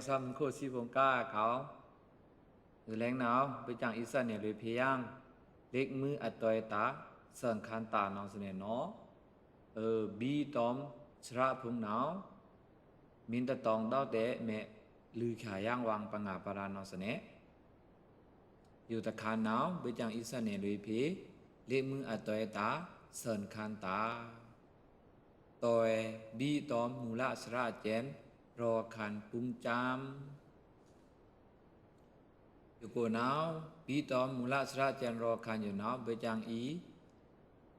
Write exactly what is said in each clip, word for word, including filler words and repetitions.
ဆွမ်းမုခိုꩻသီးဖိုင်ႏကားခွောက် သလဲင်ႏနဝ်ꩻ ဗိုလ်ချုပ်အီသနယ်လွေꩻဖေႏယင်း လက်မူးအသွဲတာႏ သန်ႏခန်းတာႏ နောင်စနေနော။ အီ ဗီႏတောမ်ႏ သရဖုံႏနဝ်ꩻ မင်းတပ်တောင်ဒေသ မဲလွေꩻခါယင်း ဝင်ႏပငါႏပါရာနောင်စနေ ယူႏတခါနဝ်ꩻ ဗိုလ်ချုပ်အီသနယ်လွေꩻဖေႏ လက်မူးအသွဲတာႏ သန်ႏခန်းတာႏ သွဲ ဗီႏတောမ်ႏ မူလသရကျန်ႏ ရောႏခန်းပုံႏကျမ်း ယူႏကိုနဝ်ꩻ ဗီႏတောမ်ႏ မူလသရကျန်ႏ ရောႏခန်းယူႏနဝ်ꩻ ဗိုလ်ချုပ်အီ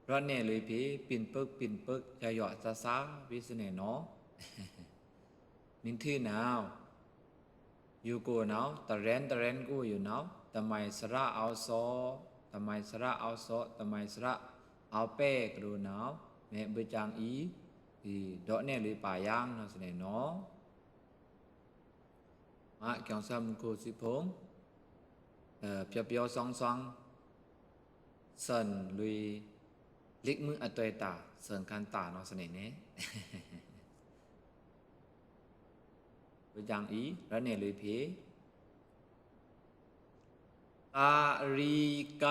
ရပ်နယ်လွေꩻဖေႏ ပျိုန်ပိုက်ပျိုန်ပိုက် ယွဲ့ယွဲ့သာသာ ဗီႏစနေနော။ မင်းထီနဝ်ꩻ ယူႏကိုနဝ်ꩻ တရဲဉ်တရဲဉ်ကိုယူႏနဝ်ꩻ တမိုင်းသရအောက်စော တမိုင်းသရအောက်စော တမိုင်းသရအောက်ပဲကရိုနဝ်ꩻ မဲဗိုလ်ချုပ်အီ ဒီနယ်လွေꩻပါယင်း နောင်စနေနော။ မꩻကျောင်းသꩻမုခိုꩻသီးဖိုင်ႏ ပျော်ပျော်ဆောင်ဆောင် သန်ႏလွေꩻ လက်မူးအသွဲတာႏ သန်ႏခန်းတာႏ နောင်စနေနဲ ဗိုလ်ချုပ်အီ ရပ်နယ်လွေꩻဖေႏ က ရီ က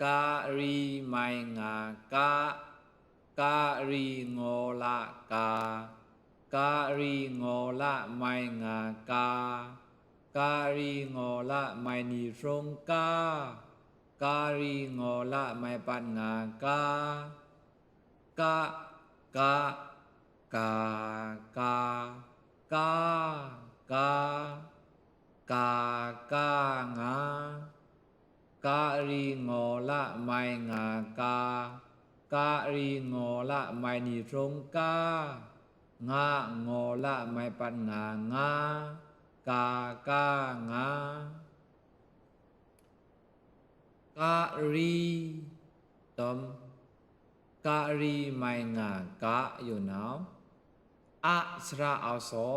က ရီ မိုင်းငါ က က ရီ ငေါ်လ က က ရီ ငေါ်လ မိုင်းငါ က က ရီ ငေါ်လ မိုင်းနီဖြုံး က က ရီ ငေါ်လ မိုင်းပတ်ငါ က က က က က က က က က ငါ က ရီ ငေါ်လ မိုင်းငါ က က ရီ ငေါ်လ မိုင်းနီဖြုံး က င ငေါ်လ မိုင်းပတ်ငါ င က က ငါ က ရီ တောမ်ႏ က ရီ မိုင်းငါ က ယူႏနဝ်ꩻ အ သရအောက်စော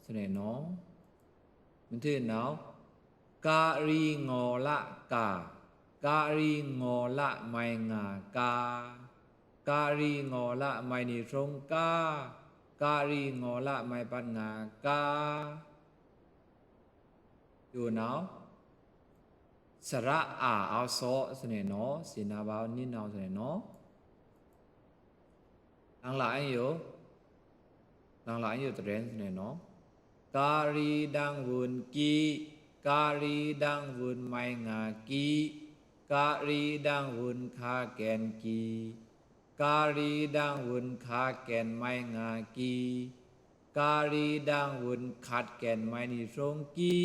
စနေနော။ မင်းထီနဝ်ꩻ က ရီ ငေါ်လ က က ရီ ငေါ်လ မိုင်းငါ က က ရီ ငေါ်လ မိုင်းနီဖြုံး က က ရီ ငေါ်လ မိုင်းပတ်ငါ က ယူႏနဝ်ꩻ သရအအောက်စော စနေနော။ သီးနာဗာႏနီနဝ်ꩻ စနေနော။ လင်လအယူႏ လင်လအယူႏတရဲဉ် စနေနော။ က ရီ ဒင်ႏဝွိုန်ႏ ကီ က ရီ ဒင်ႏဝွိုန်ႏ မိုင်းငါ ကီ က ရီ ဒင်ႏဝွိုန်ႏ ခ ကဲန်ႏ ကီ က ရီ ဒင်ႏဝွိုန်ႏ ခ ကဲန်ႏ မိုင်းငါ ကီ က ရီ ဒင်ႏဝွိုန်ႏ ခတ်ကဲန်ႏ မိုင်းနီဖြုံး ကီ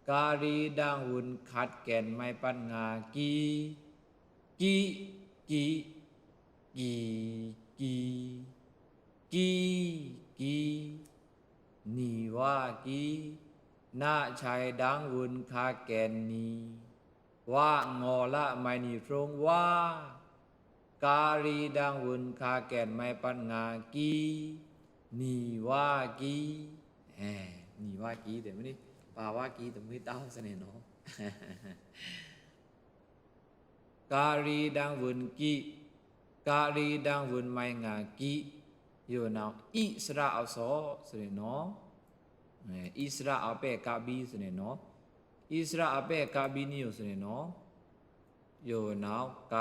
က ရီ ဒင်ႏဝွိုန်ႏ ခတ်ကဲန်ႏ မိုင်းပတ်ငါ ကီ ကီ ကီ ကီ ကီ ကီ ကီ နီဝါကီ န ချွိုင်းဒင်ႏဝွိုန်ႏ ခ ကဲန်ႏ နီ ဝ ငေါ်လ မိုင်းနီဖြုံး ဝါ က ရီ ဒင်ႏဝွိုန်ႏ ခ ကဲန်ႏ မိုင်းပတ်ငါ ကီ နီဝါကီ နီဝါကီ တဲမွေးနီ ပါဝါကီ တဲမွေးတဝ်း စနေနော။ က ရီ ဒင်ႏဝွိုန်ႏ ကီ က ရီ ဒင်ႏဝွိုန်ႏ မိုင်းငါ ကီ ယူႏနဝ်ꩻ အီ သရအောက်စော စနေနော။ အီ သရအောက်ပဲ က ဘီ စနေနော။ အီ သရအောက်ပဲ က ဘီ နီယူႏ စနေနော။ ယူႏနဝ်ꩻ က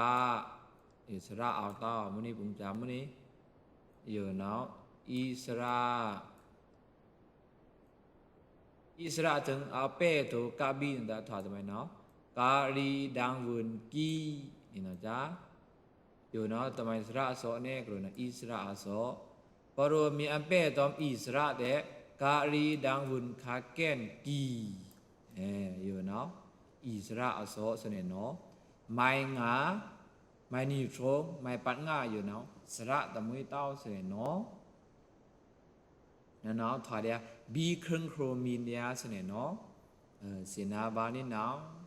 အီ သရအောက်တဝ်း မွေးနီ ပုင်ႏကျမ်းမွေးနီ ယူႏနဝ်ꩻ အီ သရ အီ သရအထိုင် အောက်ပဲထိုင် က ဘီ နဒါထွာတမုဲင်နဝ်ꩻ က ရီ ဒင်ႏဝွိုန်ႏ ကီ နီနဝ်ꩻ က ယူႏနဝ်ꩻ တမုဲင်သရအသော့နဲ ကရိုနဝ်ꩻ အီ သရအသော့ ပရိုမီအပဲတောမ်ႏ အီ သရတဲ က ရီ ဒင်ႏဝွိုန်ႏ ခ ကဲန်ႏ ကီ ယူႏနဝ်ꩻ အီ သရအသော့ စနေနော။ မိုင်းငါ မိုင်းနီဖြုံး မိုင်းပတ်ငါ ယူႏနဝ်ꩻ သရတမွေးတဝ်း စနေနော။ နနဝ်ထွာဒျာ ဘီ ခရင်ခရိုမီဒျာ စနေနော။ သီးနာဗာႏနီနဝ်ꩻ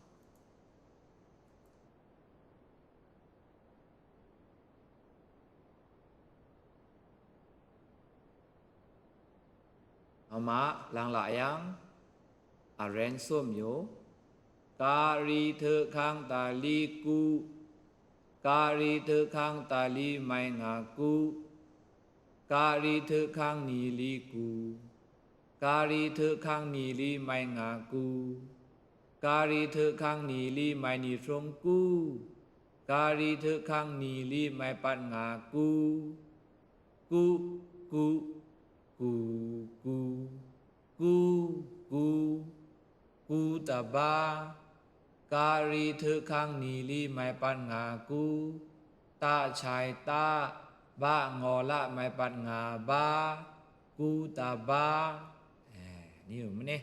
အမ လင်လယင် အရဲဉ်ႏသုမ်ယူႏ က ရီ ထိုခင် တလီ ကူ က ရီ ထိုခင် တလီ မိုင်းငါ ကူ က ရီ ထိုခင် နီလီ ကူ ကာရီးထွို့ခန်းနီလီ မိုင်ငါး ကူ။ ကာရီးထွို့ခန်းနီလီ မိုင်နီသွံကိုး။ ကာရီးထွို့ခန်းနီလီ မိုင်ပတ်ငါး ကူ။ ကူ ကူ ကူ ကူ ကူ ကူ ကူတဘာ။ ကာရီးထွို့ခန်းနီလီ မိုင်ပတ်ငါး ကူ။ တ ချွိုက် တ၊ ဘ ငေါ်လ၊ မိုင်ပတ်ငါး ဘာ။ ကူတဘာ။ အဲ နီးမွို့နေ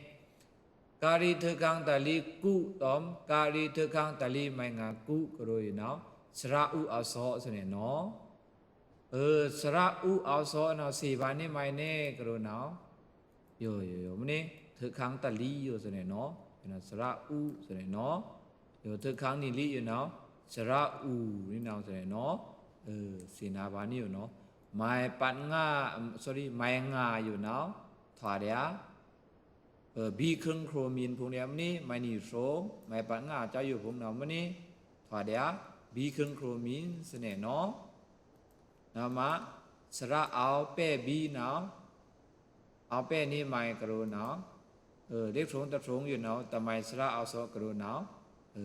။ ကာရီးထွို့ခန်းတလီ ကူ တောမ်၊ ကာရီးထွို့ခန်းတလီ မိုင်ငါး ကူ ကရိုယူနောင်။ စရအူအောက်စော့ ဆိုနေနော။ အဲ စရအူအောက်စော့ နော် သေဘာနီးမိုင်နေ ကရိုနောင်။ ယို ယို ယို မွို့နေ ထွို့ခန်းတလီယို ဆိုနေနော။ ယို နော် စရအူ ဆိုနေနော။ ယို ထွို့ခန်းနီလီယိုနောင်။ စရအူနီးနောင် ဆိုနေနော။ အဲ သေနာဘာနီးယိုနော။ မိုင်ပတ်ငါး sorry မိုင်ငါးယိုနောင်။ ထွာဒျာ အဲ ဘီးခရူင်းခရိုမီး ဖုံႏဒျာ မွို့နေ မိုင်နီသွံ။ မိုင်ပတ်ငါး စရအူဖုံႏနောင် မွို့နေ ထွာဒျာ ဘီးခရူင်းခရိုမီး ဆိုနေနော။ နမ စရအောက်ပဲ့ဘီးနောင်။ အောက်ပဲ့နီးမိုင် ကရိုနောင်။ အဲ လစ်ဖြုံးတဖြုံးယိုနောင်။ တမိုင်စရအောက်စော့ ကရိုနောင်။ အဲ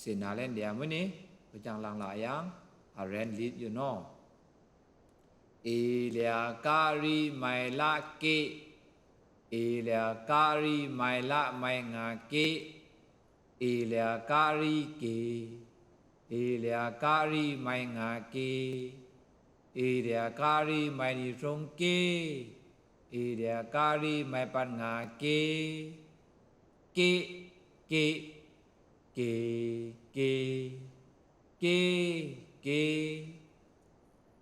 သေနာလဲဒျာ မွို့နေ ပကျန်လင်လာယင်။ အရဲန်လစ်ယိုနော။ အီလျာကာရီး မိုင်လက့။ အီလျာကာရီး မိုင်လ၊ မိုင်ငါးက့။ အီလျာကာရီးက့။ အီလျာကာရီး မိုင်ငါးက့။ အီလျာကာရီး မိုင်နီသွံက့။ အီလျာကာရီး မိုင်ပတ်ငါးက့။ က့ က့ က့ က့ က့ က့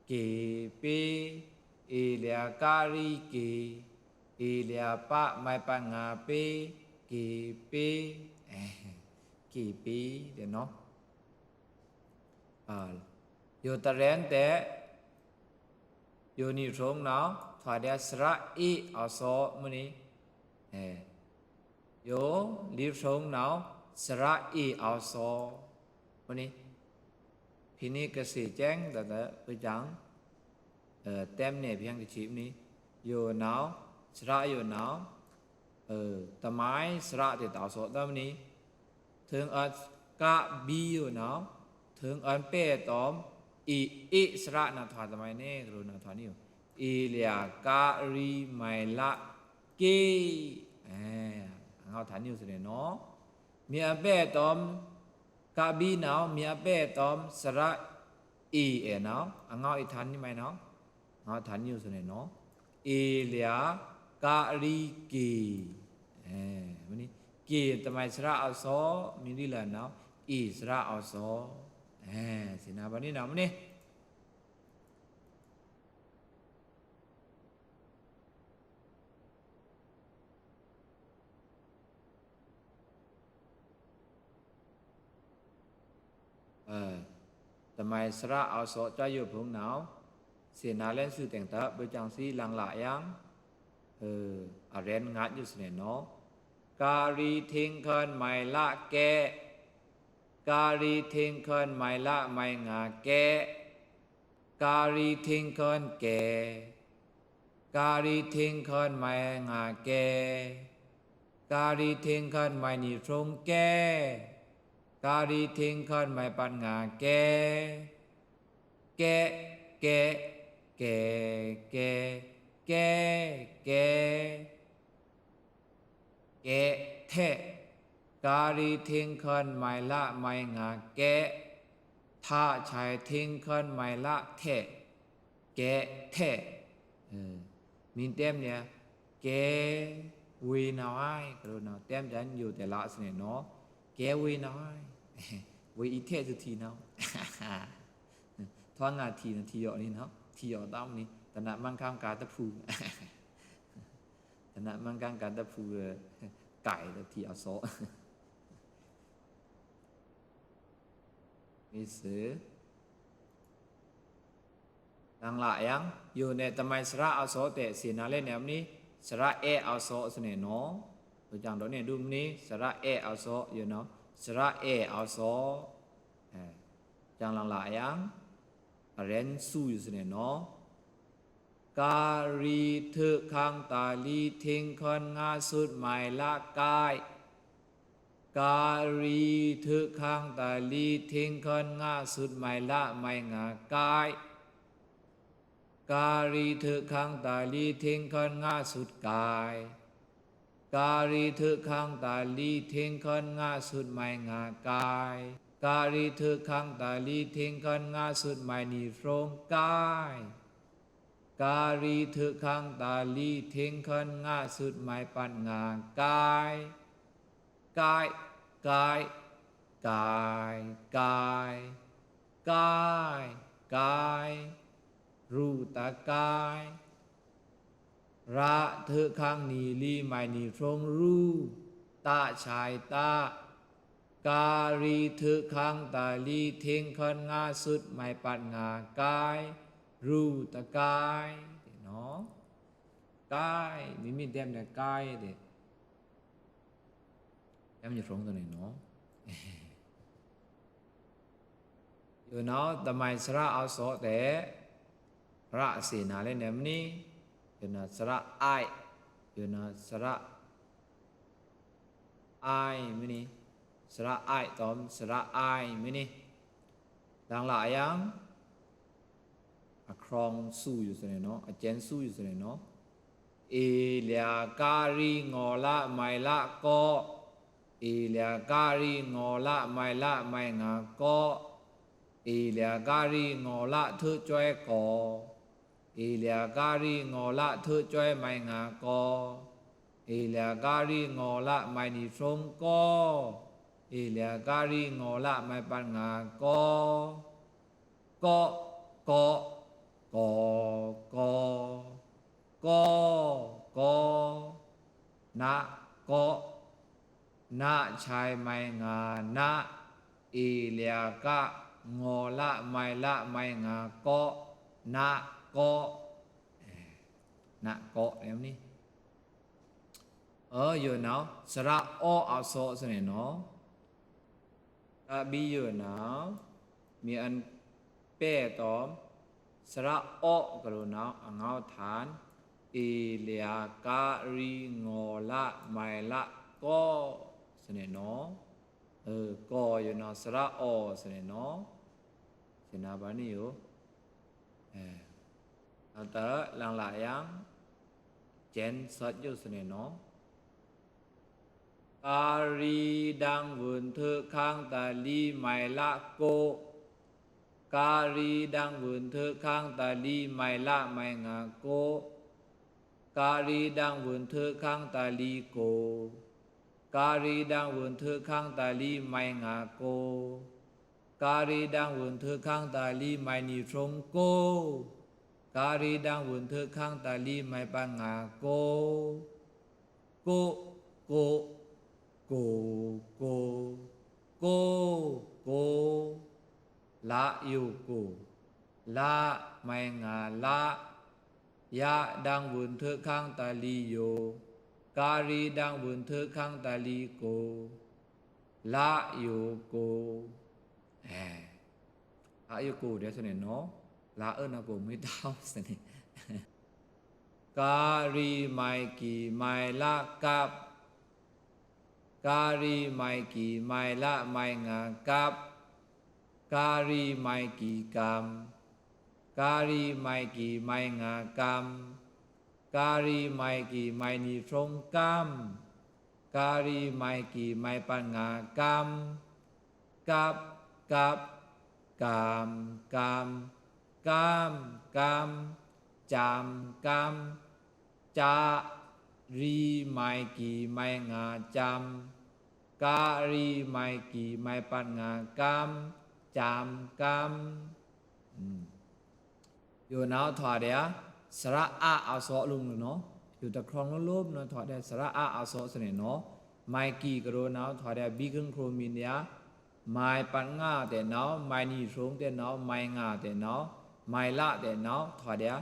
က့ပေ။ အီလျာကာရီးက့။ အီလျာပ မိုင်ပတ်ငါးပေ။ က့ပေ။ အဲ က့ပေ ဒျာနော။ အဲ ယိုတရဲန်တဲ ယိုနီသွံနောင်။ ထွာဒျာ စရအီအောက်စော့ မွို့နေ။ အဲ ယို လစ်ဖြုံးနောင်။ စရအီအောက်စော့ မွို့နေ။ ဖဲနီးကသေ့ကျဲင် ဒဒ ပကျန် အဲ တဲမ်နေဖျိင်ကချီနီး ယိုနောင်။ စရယိုနောင်။ အဲ တမိုင်စရတဲတအောက်စော့ တမွို့နေ ထိုင်အွဉ်ကဘီးယိုနောင်။ ထိုင်အွဉ်ပဲ့တောမ် အီ အီစရနထွာတမိုင်နေ ကရိုနထွာနီးယို။ အီလျာကာရီး မိုင်လက့။ အဲ အငေါထွာနီးယို ဆိုနေနော။ မီအပဲ့တောမ် ကဘီးနောင်။ မီအပဲ့တောမ် စရအီအဲနောင်။ အငေါအီထွာနီးမိုင်နောင်။ အငေါထွာနီးယို ဆိုနေနော။ အီလျာကာရီးက့။ အဲ မွို့နေ က့တမိုင်စရအောက်စော့ မီလီလနောင်။ အီစရအောက်စော့။ အဲ သေနာဘာနီးနောင် မွို့နေ။ အဲ တမိုင်စရအောက်စော့ စရယိုဖုံႏနောင်။ သေနာလဲစုတဲင်တပ် ဘိုက်ကျန်သီလင်လာယင်။ အဲ အရဲန်ငါတ်ယို ဆိုနေနော။ ကာရီးထိင်းခွိုင် မိုင်လက့။ ကာရီးထိင်းခွိုင် မိုင်လ၊ မိုင်ငါးက့။ ကာရီးထိင်းခွိုင်က့။ ကာရီးထိင်းခွိုင် မိုင်ငါးက့။ ကာရီးထိင်းခွိုင် မိုင်နီသွံက့။ ကာရီးထိင်းခွိုင် မိုင်ပတ်ငါးက့။ က့ က့ က့ က့ က့ က့ က့ က့ထဲ့။ ကာရီးထိင်းခွိုင် မိုင်လ၊ မိုင်ငါးက့။ ထ ချွိုက် ထိင်းခွိုင် မိုင်လထဲ့။ က့ထဲ့။ အဲ မီတဲမ်ဒျာ က့ဝေးနဝိုင်း ကရိုနဝိုင်း။ တဲမ်ဒျာယိုတဲလါ ဆိုနေနော။ က့ဝေးနဝိုင်း။ ဝေးအီထဲ့သူထီနော။ ထွန်းငါထီနထီယော့နီနော။ ထီယော့တမ်းနီ။ တနတ်မန်ခမ်းကားတဖု တနတ်မန်ခမ်းကားတဖု ကိုင်လီထီအစော့ မီးစဲ လင်လာယင်။ ယိုန့ၣ် တမိုင်စရအစော့တဲ သေနာလဲန့ၣ် မနီ စရအဲအစော့ ဆိုနေနော။ ဘိုက်ကျန်ဒိုန့ၣ် ဒုမနီ စရအဲအစော့ ယိုနီၤ စရအဲအစော့ အဲ ကျန်လင်လာယင်။ အရဲန်စူယို ဆိုနေနော။ က ကာရီးထွို့ခန်းတာလီး ထိင်းခွိုင်ငါး သုတ်းမၢႆလ ကိုက်။ ကာရီးထွို့ခန်းတာလီး ထိင်းခွိုင်ငါး သုတ်းမၢႆလ မၢႆငါး ကိုက်။ ကာရီးထွို့ခန်းတာလီး ထိင်းခွိုင်ငါး သုတ်း ကိုက်။ ကာရီးထွို့ခန်းတာလီး ထိင်းခွိုင်ငါး သုတ်းမၢႆငါး ကိုက်။ ကာရီးထွို့ခန်းတာလီး ထိင်းခွိုင်ငါး သုတ်းမၢႆနွိုင် ကိုက်။ ကာရီးထွို့ခန်းတာလီး ထိင်းခွိုင်ငါး သုတ်းမၢႆပၢတ်ငါး ကိုက်။ ကိုက် ကိုက် ကိုက် ကိုက် ကိုက် ကိုက် ရူးတကိုက်။ ရထွို့ခန်းနွိုင်လီ မၢႆနွိုင် ရူး၊ တ ချွိုက် တ။ ကာရီးထွို့ခန်းတာလီး ထိင်းခွိုင်ငါး သုတ်းမၢႆပၢတ်ငါး ကိုက်။ ရူးတကိုက် ကိုက်။ မီးမီးတဲမ်းနဲ ကိုက် တဲမ်း ယုံသွုံးတနေနော်။ ယိုနော် တမၢၣ်သရအသော့တဲ ရသေနာလဲနဲမနီ ယိုနော် သရအိုက် ယိုနော် သရ အိုက် မနီ သရအိုက် တွမ် သရအိုက် မနီ လင်လအယံ အခရွင်သူယိုသနေနော် အကျဉ်းသူယိုသနေနော်။ အီလျာကာရီး ငေါ်လ မၢႆလ ကိုး။ အီလျာကာရီး ငေါ်လ မၢႆလ မၢႆငါး ကိုး။ အီလျာကာရီး ငေါ်လ ထွို့ကွဲ ကိုး။ အီလျာကာရီး ငေါ်လ ထွို့ကွဲ မၢႆငါး ကိုး။ အီလျာကာရီး ငေါ်လ မၢႆနွိုင် ကိုး။ အီလျာကာရီး ငေါ်လ မၢႆပၢတ်ငါး ကိုး။ ကိုး ကိုး ကိုး ကိုး ကိုး ကိုး န ကိုး န ချွိုက် မၢႆငါး န။ အီလျာက ငေါ်လ မၢႆလ မၢႆငါး ကိုး န ကိုး။ အဲ န ကိုး အဲမနီ။ အဲ ယိုနော် သရအို့အသော့သနေနော်။ တဘီယိုနော် မီးအန်ပဲတွမ် သရအို့ကရောနော် အငေါထန် အီလျာကာရီး ငေါ်လ မၢၢ်လ ကိုး သနေနော်။ အဲ ကိုး ယိုနော် သရအို့သနေနော်။ သနာဘၣ်နီယို။ အဲ အတလင်လယံ ကျဉ်းသတ်ယိုသနေနော်။ ကာရီးဒင်ဝွန်ထွို့ခန်းတလီး မၢၢ်လ ကိုး။ ကာရီးဒင်ဝွန်ထွို့ခန်းတလီး မၢၢ်လ မၢၢ်ငါး ကိုး။ ကာရီးဒင်ဝွန်ထွို့ခန်းတလီး ကိုး။ ကာရီးဒင်ဝွန်ထွို့ခန်းတလီး မၢၢ်ငါး ကိုး။ ကာရီးဒင်ဝွန်ထွို့ခန်းတလီး မၢၢ်နွိုင် ကိုး။ ကာရီးဒင်ဝွန်ထွို့ခန်းတလီး မၢၢ်ပၢတ်ငါး ကိုး။ ကိုး ကိုး ကိုး ကိုး ကိုး လယို ကိုး။ လ မၢၢ်ငါး လ။ ယဒင်ဝွန်ထွို့ခန်းတလီး ယို။ ကာရီးဒင်ဝွန်ထွို့ခန်းတလီး ကိုး။ လယို ကိုး။ အဲ လယို ကိုး ဒဲသနေနော်။ လအွဲ့နာကို မွေးတောင်းသနေ။ ကာရီးမၢႆကီး မၢၢ်လ ကပ်။ ကာရီးမၢႆကီး မၢၢ်လ မၢၢ်ငါး ကပ်။ ကာရီးမၢႆကီး ကမ်။ ကာရီးမၢႆကီး မၢၢ်ငါး ကမ်။ ကာရီးမၢႆကီး မၢၢ်နွိုင် ကမ်။ ကာရီးမၢႆကီး မၢၢ်ပၢတ်ငါး ကမ်။ ကပ် ကပ် ကမ် ကမ် ကမ် ကမ် ကမ် ကမ်။ ကာရီးမၢႆကီး မၢၢ်ငါး ကမ်။ ကာရီးမၢႆကီး မၢၢ်ပၢတ်ငါး ကမ်။ ကမ် ကမ်။ ယိုနော် ထွာဒျာ သရအအသော့လိုနော်။ ယိုတခြုံလိုလိုနော် ထွာဒျာ သရအအသော့သနေနော်။ မၢႆကီးကရောနော် ထွာဒျာ ဘီးခြိုင်းခြိုမီးဒျာ မၢၢ်ပၢတ်ငါးတဲနော် မၢၢ်နွိုင် တဲနော် မၢၢ်ငါး တဲနော် မၢၢ်လ တဲနော် ထွာဒျာ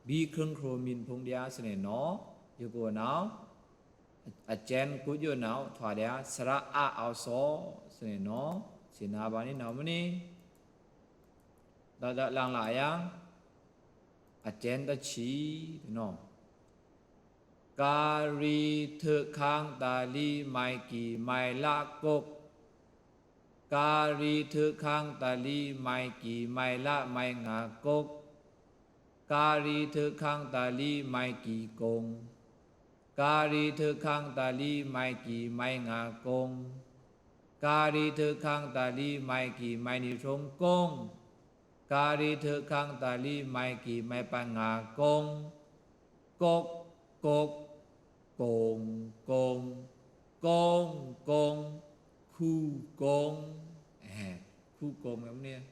ဘီးခြိုင်းခြိုမီးဖုံဒျာသနေနော်။ ယိုကိုနော် အကျဉ်းကွတ်ယိုနော် ထွာဒျာ သရအအသော့သနေနော်။ သနာဘၣ်နီနော် မနီ ဒဒလင်လယံ အကျဉ်းတစ်ချီနော်။ ကရီးထွို့ခင်းတလီး မိုင်ကီးမိုင်လကိုး၊ ကရီးထွို့ခင်းတလီး မိုင်ကီးမိုင်လ မိုင်ငါးကိုး၊ ကရီးထွို့ခင်းတလီး မိုင်ကီးကိုင်း၊ ကရီးထွို့ခင်းတလီး မိုင်ကီးမိုင်ငါးကိုင်း၊ ကရီးထွို့ခင်းတလီး မိုင်ကီးမိုင်နွိုက်ကိုင်း၊ ကရီးထွို့ခင်းတလီး မိုင်ကီးမိုင်ပတ်ငါးကိုင်း၊ ကိုး၊ ကိုး၊ ကိုင်း၊ ကိုင်း၊ ကိုင်း၊ ကိုင်း၊ ခုကိုင်း။ အဲ၊ ခုကိုင်းကမ့ၢ်၊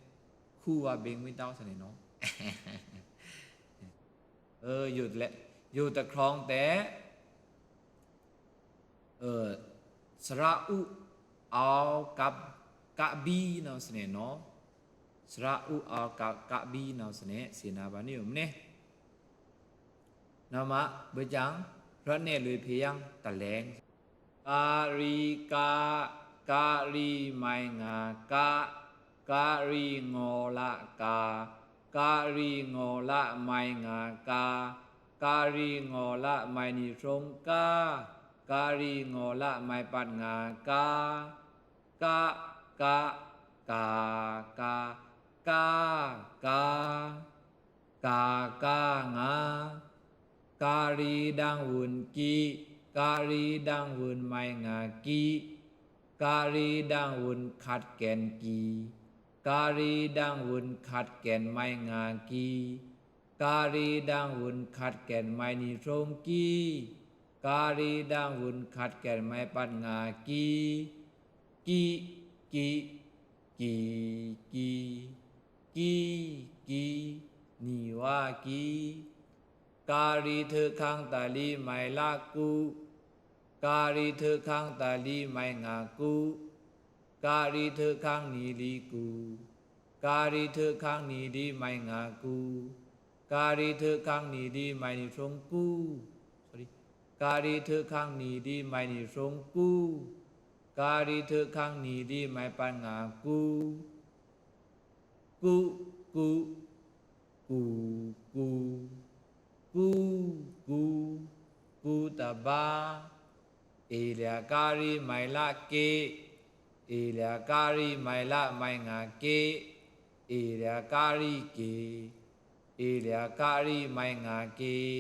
ခုဝါဘင်မွိုင်းတောက်စနေနော်။ အဲ၊ ယိုတလဲ၊ ယိုတချောင်းတဲ၊ အဲ၊ စရအူအဝ်ကပ်၊ ကပ်ဘီနော်စနေနော်။ စရအူအဝ်ကပ်၊ ကပ်ဘီနော်စနေ၊ စနေနာ်ဘါနုဲမ့ၢ်န့ၣ်။ နမဘိုက်ကျင်၊ ရွက်နယ်လွေဖျံ၊ တလဲင်၊ ကရီးက၊ ကရီးမိုင်ငါးက၊ ကရီးငေါ်လက၊ ကရီးငေါ်လမိုင်ငါးက၊ ကရီးငေါ်လမိုင်နွိုက်ကိုင်းက၊ ကရီးငေါ်လမိုင်ပတ်ငါးက၊ က၊ က၊ က၊ က၊ က၊ က၊ က၊ က၊ က၊ က၊ က၊ ကရီးဒင်ဝွိုန်ကီး၊ ကရီးဒင်ဝွိုန်မိုင်ငါးကီး၊ ကရီးဒင်ဝွိုန်ခတ်ကဲန်ကီး၊ ကရီးဒင်ဝွိုန်ခတ်ကဲန်မိုင်ငါးကီး၊ ကရီးဒင်ဝွိုန်ခတ်ကဲန်မိုင်နွိုက်ကိုင်းကီး၊ ကရီးဒင်ဝွိုန်ခတ်ကဲန်မိုင်ပတ်ငါးကီး၊ ကီး၊ ကီး၊ ကီး၊ ကီး၊ ကီး၊ ကီး၊ နွိုက်ဝါကီး။ ကရီးထွို့ခင်းတလီး မိုင်လကိုး၊ ကရီးထွို့ခင်းတလီး မိုင်ငါးကိုး၊ ကရီးထွို့ခင်းနွိုက်လီကိုး၊ ကရီးထွို့ခင်းနွိုက်လီ မိုင်ငါးကိုး၊ ကရီးထွို့ခင်းနွိုက်လီ မိုင်နွိုက်ကိုင်းကိုး၊ ကရီးထွို့ခင်းနွိုက်လီ မိုင်နွိုက်ကိုင်းကိုး၊ ကရီးထွို့ခင်းနွိုက်လီ မိုင်ပတ်ငါးကိုး။ ကူ၊ ကူ၊ ကူ၊ ကူ၊ ကူ၊ ကူ၊ ကူတဘါ။ အီလျာကရီးမိုင်လက့၊ အီလျာကရီးမိုင်လ မိုင်ငါးက့၊ အီလျာကရီးက့၊ အီလျာကရီးမိုင်ငါးက့၊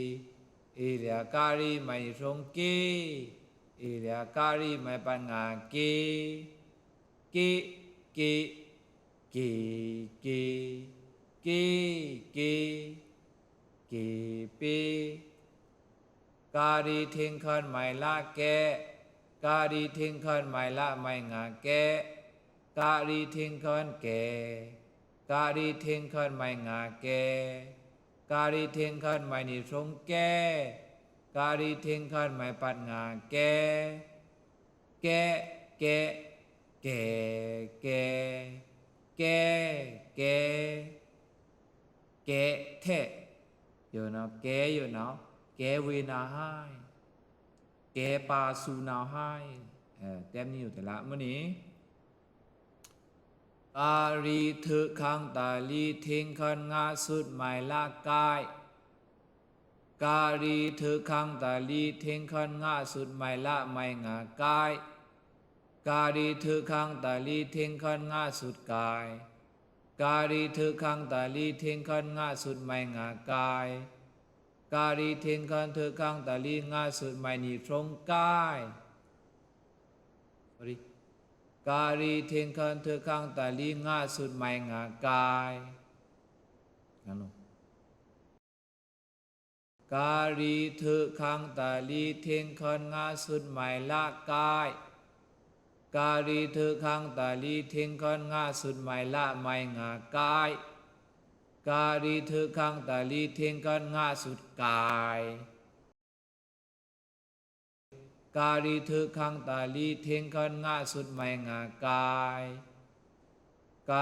အီလျာကရီးမိုင်နွိုက်ကိုင်းက့၊ အီလျာကရီးမိုင်ပတ်ငါးက့။ က့၊ က့၊ က့၊ က့၊ က့၊ က့၊ က့ပေ။ ကရီးထွို့ခင်းမိုင်လကဲ၊ ကရီးထွို့ခင်းမိုင်လ မိုင်ငါးကဲ၊ ကရီးထွို့ခင်းကဲ၊ ကရီးထွို့ခင်းမိုင်ငါးကဲ၊ ကရီးထွို့ခင်းမိုင်နွိုက်ကိုင်းကဲ၊ ကရီးထွို့ခင်းမိုင်ပတ်ငါးကဲ။ ကဲ၊ ကဲ၊ ကဲ၊ ကဲ၊ ကဲ၊ ကဲ၊ ကဲထဲ့၊ ယိုနော်၊ ကဲယိုနော်၊ ကဲဝေနဟိုင်း၊ ကဲပါဆူနဟိုင်း။ အဲ၊ တဲမနုဲတလမုနံ။ ကရီးထွို့ခင်းတလီး ထွို့ခင်းငါးစွတ်မိုင်လက့၊ ကရီးထွို့ခင်းတလီး ထွို့ခင်းငါးစွတ်မိုင်လ မိုင်ငါးက့၊ ကရီးထွို့ခင်းတလီး ထွို့ခင်းငါးစွတ်က့၊ ကရီးထွို့ခင်းတလီး ထွို့ခင်းငါးစွတ်မိုင်ငါးက့၊ ကရီးထွို့ခင်းထွို့ခင်းတလီး ငါးစွတ်မိုင်နွိုက်ကိုင်းက့။ ကရီးထွို့ခင်းထွို့ခင်းတလီး ငါးစွတ်မိုင်ငါးက့။ ကရီးထွို့ခင်းတလီး ထွို့ခင်းငါးစွတ်မိုင်လက့၊ ကရီးထွို့ခင်းတလီး ထွို့ခင်းငါးစွတ်မိုင်လ မိုင်ငါးက့၊ ကရီးထွို့ခင်းတလီး ထွို့ခင်းငါးစွတ်က့။ ကရီးထွို့ခင်းတလီး ထွို့ခင်းငါးစွတ်မိုင်ငါးက့။ က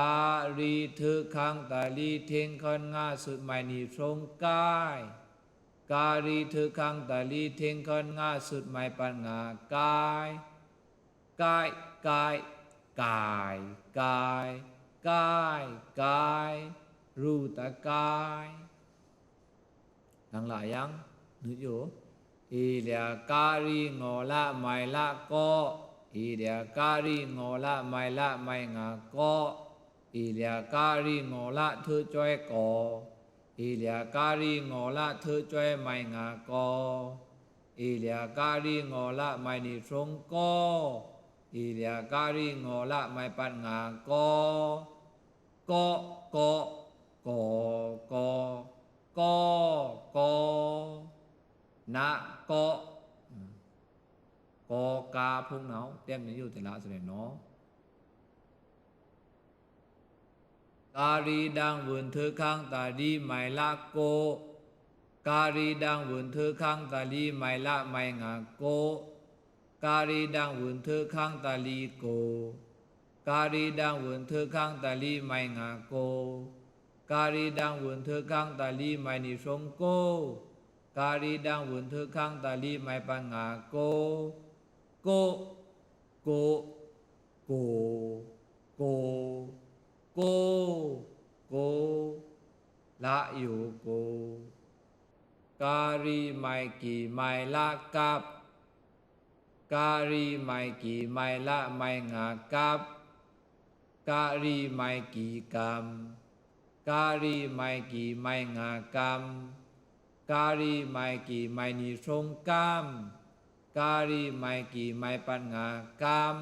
ရီးထွို့ခင်းတလီး ထွို့ခင်းငါးစွတ်မိုင်နွိုက်ကိုင်းက့။ ကရီးထွို့ခင်းတလီး ထွို့ခင်းငါးစွတ်မိုင်ပတ်ငါးက့။ က့၊ က့၊ က့၊ က့၊ က့၊ က့၊ ရူတက့။ လင်လယင် နုတ်ယို။ အီလျာကရီငေါ်လမုဲင်လကော့၊ အီလျာကရီငေါ်လမုဲင်လမုဲင်ငါကော့၊ အီလျာကရီငေါ်လထွို့စွဲကော့၊ အီလျာကရီငေါ်လထွို့စွဲမုဲင်ငါကော့၊ အီလျာကရီငေါ်လမုဲင်နံရှုံကော့၊ အီလျာကရီငေါ်လမုဲင်ပတ်ငါကော့၊ ကော့ ကော့၊ ကော့ ကော့၊ ကော့ ကော့၊ နကော့။ ကော့ကာဖုံးနဝ် တဲမ်နယိုတလစရဲနော။ ကရီဒင်ဝွန်ထွို့ခင်တလီမုဲင်လကော့၊ ကရီဒင်ဝွန်ထွို့ခင်တလီမုဲင်လမုဲင်ငါကော့၊ ကရီဒင်ဝွန်ထွို့ခင်တလီကော့၊ ကရီဒင်ဝွန်ထွို့ခင်တလီမုဲင်ငါကော့၊ ကရီဒင်ဝွန်ထွို့ခင်တလီမုဲင်နံရှုံကော့၊ ကရီဒင်ဝွန်ထွို့ခင်တလီမုဲင်ပတ်ငါကော့၊ ကော့ ကော့၊ ကော့ ကော့၊ ကော့ ကော့၊ ကော့ လယိုကော့။ ကရီမုဲင်ကီမုဲင်လကပ်၊ ကရီမုဲင်ကီမုဲင်လမုဲင်ငါကပ်၊ ကရီမုဲင်ကီကမ်၊ ကရီမုဲင်ကီမုဲင်ငါကမ်၊ ကရီမုဲင်ကီမုဲင်နံရှုံကမ်၊ ကရီမုဲင်ကီမုဲင်ပတ်ငါကမ်၊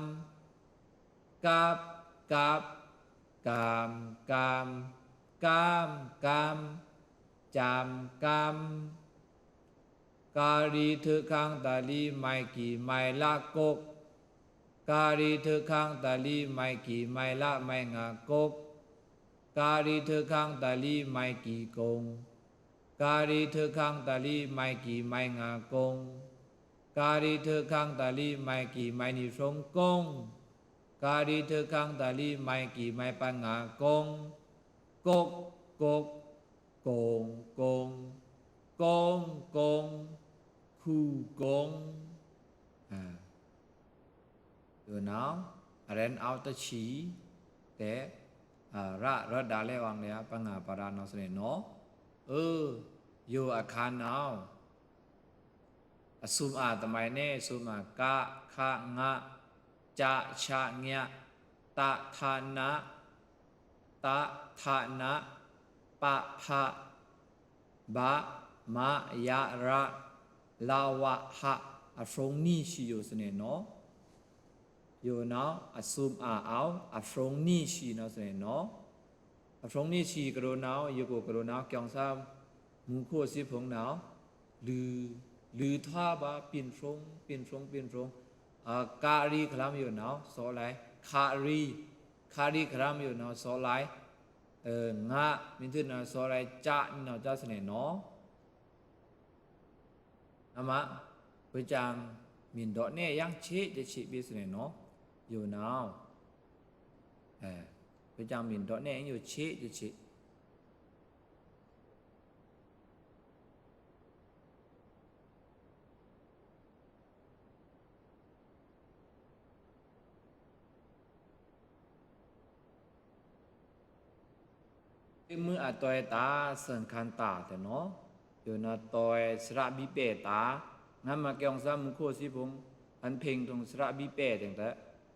ကပ် ကပ်၊ ကမ် ကမ်၊ ကမ် ကမ်၊ ကမ် ကမ်။ ကရီထွို့ခင်တလီမုဲင်ကီမုဲင်လကော့၊ ကရီထွို့ခင်တလီမုဲင်ကီမုဲင်လမုဲင်ငါကော့၊ ကရီထွို့ခင်တလီမုဲင်ကီကော့၊ ကရီထွို့ခင်တလီမုဲင်ကီမုဲင်ငါကော့၊ ကရီထွို့ခင်တလီမုဲင်ကီမုဲင်နံရှုံကော့၊ ကရီထွို့ခင်တလီမုဲင်ကီမုဲင်ပတ်ငါကော့၊ ကော့ ကော့၊ ကော့ ကော့၊ ကော့ ကော့၊ ကော့ ကော့။ ယိုနဝ် အရဲဉ်အဝ်တချီ တဲ ရ ရဒါလဲဝ်အင်လျာ ပငါပါဒနာစရဲနော။ အဵု ယိုအခါနဝ် အသုမ်အာတမုဲင်န့ သုမ်အာ က ခ င စ ဆ ည တ ထ န တ ထ န ပ ဖ ဘ မ ယ ရ လ ဝ ဟ အရှုံးနည်းရှိယိုစနေနော။ ယိုနဝ် အသုမ်အာအဝ် အရှုံးနည်းရှိနဝ်စနေနော။ အရှုံးနည်းရှိကရိုနဝ် ယိုကိုကရိုနဝ် ကျင်စမ်း မူခိစီဖုံနဝ် လူ လူထွားပါ ပင်ရှုံး ပင်ရှုံး ပင်ရှုံး အကရီခရမ်ယိုနဝ် စော်လိုက် ခရီ ခရီခရမ်ယိုနဝ် စော်လိုက် အငါ မင်းသူနဝ် စော်လိုက် စ နဝ် စစနေနော။ နမ ပကြံ မင်းတို့နဲ့ ရန်ချေတချေပေးစနေနော။ ယိုနဝ် အဲ ပကြံ မင်းတို့နဲ့ ရန်ချေတချေ တိမွိုအသွဲတာ စံခန်တာတဲနော။ ယိုနသွဲစရဘီပဲတာ ငါမကံစမူခိစီဖုံ အန်ဖင်ထုံစရဘီပဲတဲ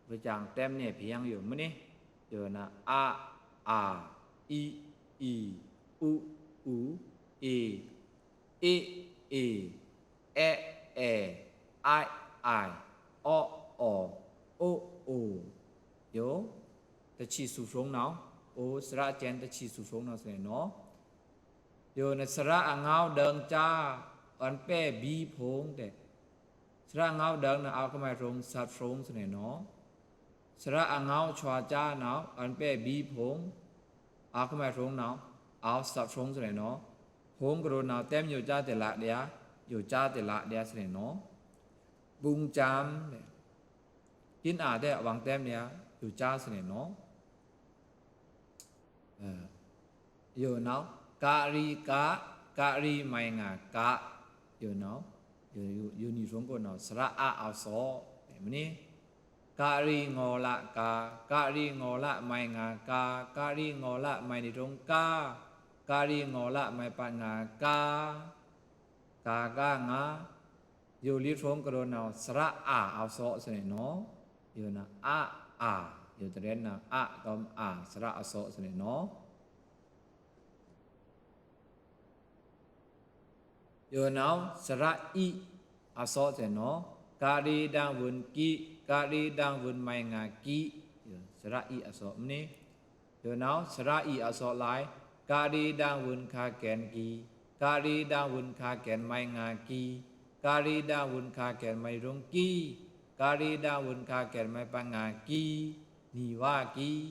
ပကြံတဲမ်နေဖျံယိုမုၢ်န့ၣ် ယိုန အ အာ အီ အီ ဥ ဥ အီ အ့ အ့ အဲ အဲ အိုင် အိုင် အို အို အို ယို တချီသူရှုံးနဝ် အို စရကဲန်တချီသူရှုံးနဝ်စနေနော။ ယိုနစရအငေါဒင်စ အန်ပဲဘီဖုံတဲ စရအငေါဒင်န အဝ်ကမုဲရှုံး သပ်ရှုံးစနေနော။ စရအငေါချွါစနဝ် အန်ပဲဘီဖုံ အဝ်ကမုဲရှုံးနဝ် အဝ်သပ်ရှုံးစနေနော။ ဖုံကရိုနဝ် တဲမ်ယိုစတဲလဒျာ ယိုစတဲလဒျာစနေနော။ ပုင်စမ် ကင်အာတဲ အဝ်တဲမ်ဒျာ ယိုစစနေနော။ ယိုနဝ် ကရီက ကရီမုဲင်ငါက ယိုနဝ် ယို ယို ယိုနံရှုံးကောနဝ် စရအအဝ်သော တဲမုၢ်န့ၣ် ကရီငေါ်လက ကရီငေါ်လမုဲင်ငါက ကရီငေါ်လမုဲင်နံရှုံးက ကရီငေါ်လမုဲင်ပတ်ငါက ကာကငါ ယိုလိဖြုံးကရောနဝ် စရအာအသော့သရေနော။ ယိုနဝ် အအာ ယိုတရဲနဝ် အ ဒွမ်အာ စရအသော့သရေနော။ ယိုနဝ် စရအီအသော့သရေနော။ ကရီဒင်ဝင်ကီ ကရီဒင်ဝင်မိုင်ငါကီ စရအီအသော့မနီ။ ယိုနဝ် စရအီအသော့လိုင် ကရီဒင်ဝင်ခါကဲန်ကီ ကရီဒင်ဝင်ခါကဲန်မိုင်ငါကီ ကရီဒင်ဝင်ခါကဲန်မိုင်ရုံကီ ကရီဒင်ဝင်ခါကဲန်မိုင်ပငါကီ နီဝါကီ။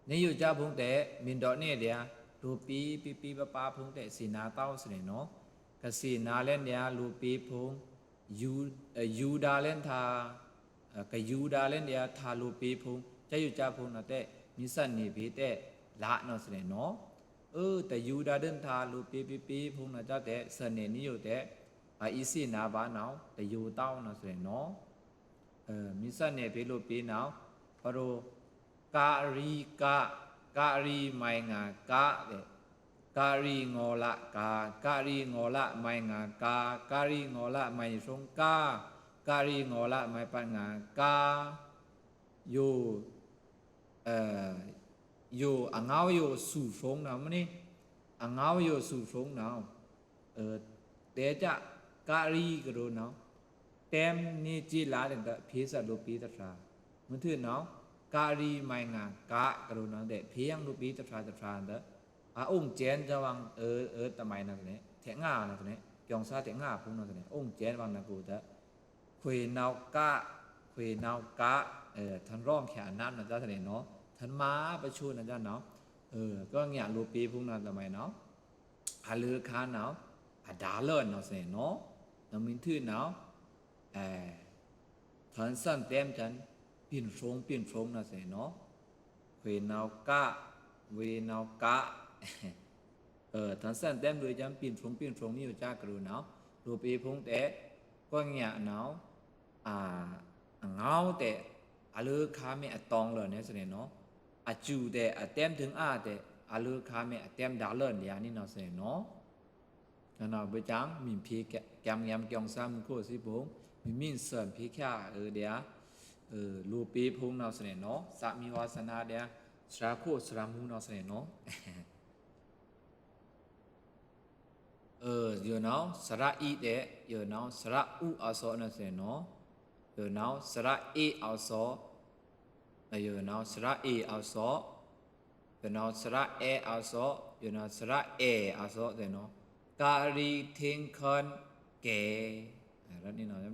နယိုကဖုံးတဲ့ မင်းတို့နဲ့တရား လိုပေးပေးပေးပါပါဖုံးတဲ့စေနာတောင်းသရေနော။ ကစေနာလဲန်တရား လိုပေးဖုံး ယူ အဲ ယူဒါလဲန်တာ အဲ ကယူဒါလဲန်တရား တာလိုပေးဖုံး ကယိုကဖုံးနော်တဲ့ မီးစနေဖေးတဲ့ လာနော်သရေနော။ အဲ တယူဒါဒိုင်တာလိုပေးပေးပေးဖုံးနော်တဲ့ စနေနယိုတဲ့ အအီးစေနာပါနော် တယူတောင်းနော်သရေနော။ အဲ မီးစနေဖေးလိုပေးနော် ပရို ကရီက ကရီမိုင်ငါကတဲ့ ကရီငေါ်လက ကရီငေါ်လမိုင်ငါက ကရီငေါ်လမိုင်ရုံက ကရီငေါ်လမိုင်ပငါက ယို အဲ ယို အငေါယိုဆူဖုံးနော်မနီ။ အငေါယိုဆူဖုံးနော် အဲ တဲက ကရီကရောနော် တဲမ်နေကီလာတဲ့ ဖေးစလိုပေးတဖျာ မွန်းထွေနော် ကရီမိုင်ငါကကရောနော်တဲ့ ဖေးယင်လိုပေးတဖျာတဖျာတဲ့ အအိုင်ကဲန်ကဝင် အဲ အဲ တမိုင်နော်တဲ့ ထဲငါနော်တဲ့ ကျောင်းစာထဲငါဖုံးနော်တဲ့ အိုင်ကဲန်ဝင်နော်ကိုတဲ့ ခွေနောက်က ခွေနောက်က အဲ ထန်ရောင်ချာနမ်နော်တဲ့သရေနော။ ထန်မါပချိုနော်တဲ့နော် အဲ ကညီလိုပေးဖုံးနော်တမိုင်နော် အလွေခါနော် အဒါလနော်သရေနော။ နမွန်းထွေနော် အဲ ထန်စန်တဲမ်တန် ပင်ဖုံးပင်ဖုံးနော်သရေနော။ ခွေနောက်က ဝေနောက်က အဲ ထန်စန်တဲမ်လွေကံ ပင်ဖုံးပင်ဖုံးနယိုကကရောနော် လိုပေးဖုံးတဲ့ ကညီနော် အ အငေါတဲ့ အလွေခါမဲအတောင်းလနော်သရေနော။ အကျူတဲ့ အတဲမ်ထိုင်အါတဲ့ အလွေခါမဲအတဲမ်ဒါလနော်သရေနော။ နော် ဘိုက်ကျင် မင်းဖေးကံယမ်ကျောင်းစာမူခိၣ်စံဖုံး မင်းမင်းစံဖေးချာ အဲ ဒျာ အဲ လိုပေးဖုံးနော်သရေနော။ စမီးဝါစနာဒျာ စရခိၣ်စရမူနော်သရေနော။ အဲ ယိုနော် စရအီတဲ့ ယိုနော် စရအူအသော့နော်သရေနော။ ယိုနော် စရအီအသော့ ယိုနော် စရအီအသော့ ယိုနော် စရအဲအသော့ ယိုနော် စရအဲအသော့သရေနော။ ကရီထိင်ခန်ကဲ အဲ ရတ်နံနော် စ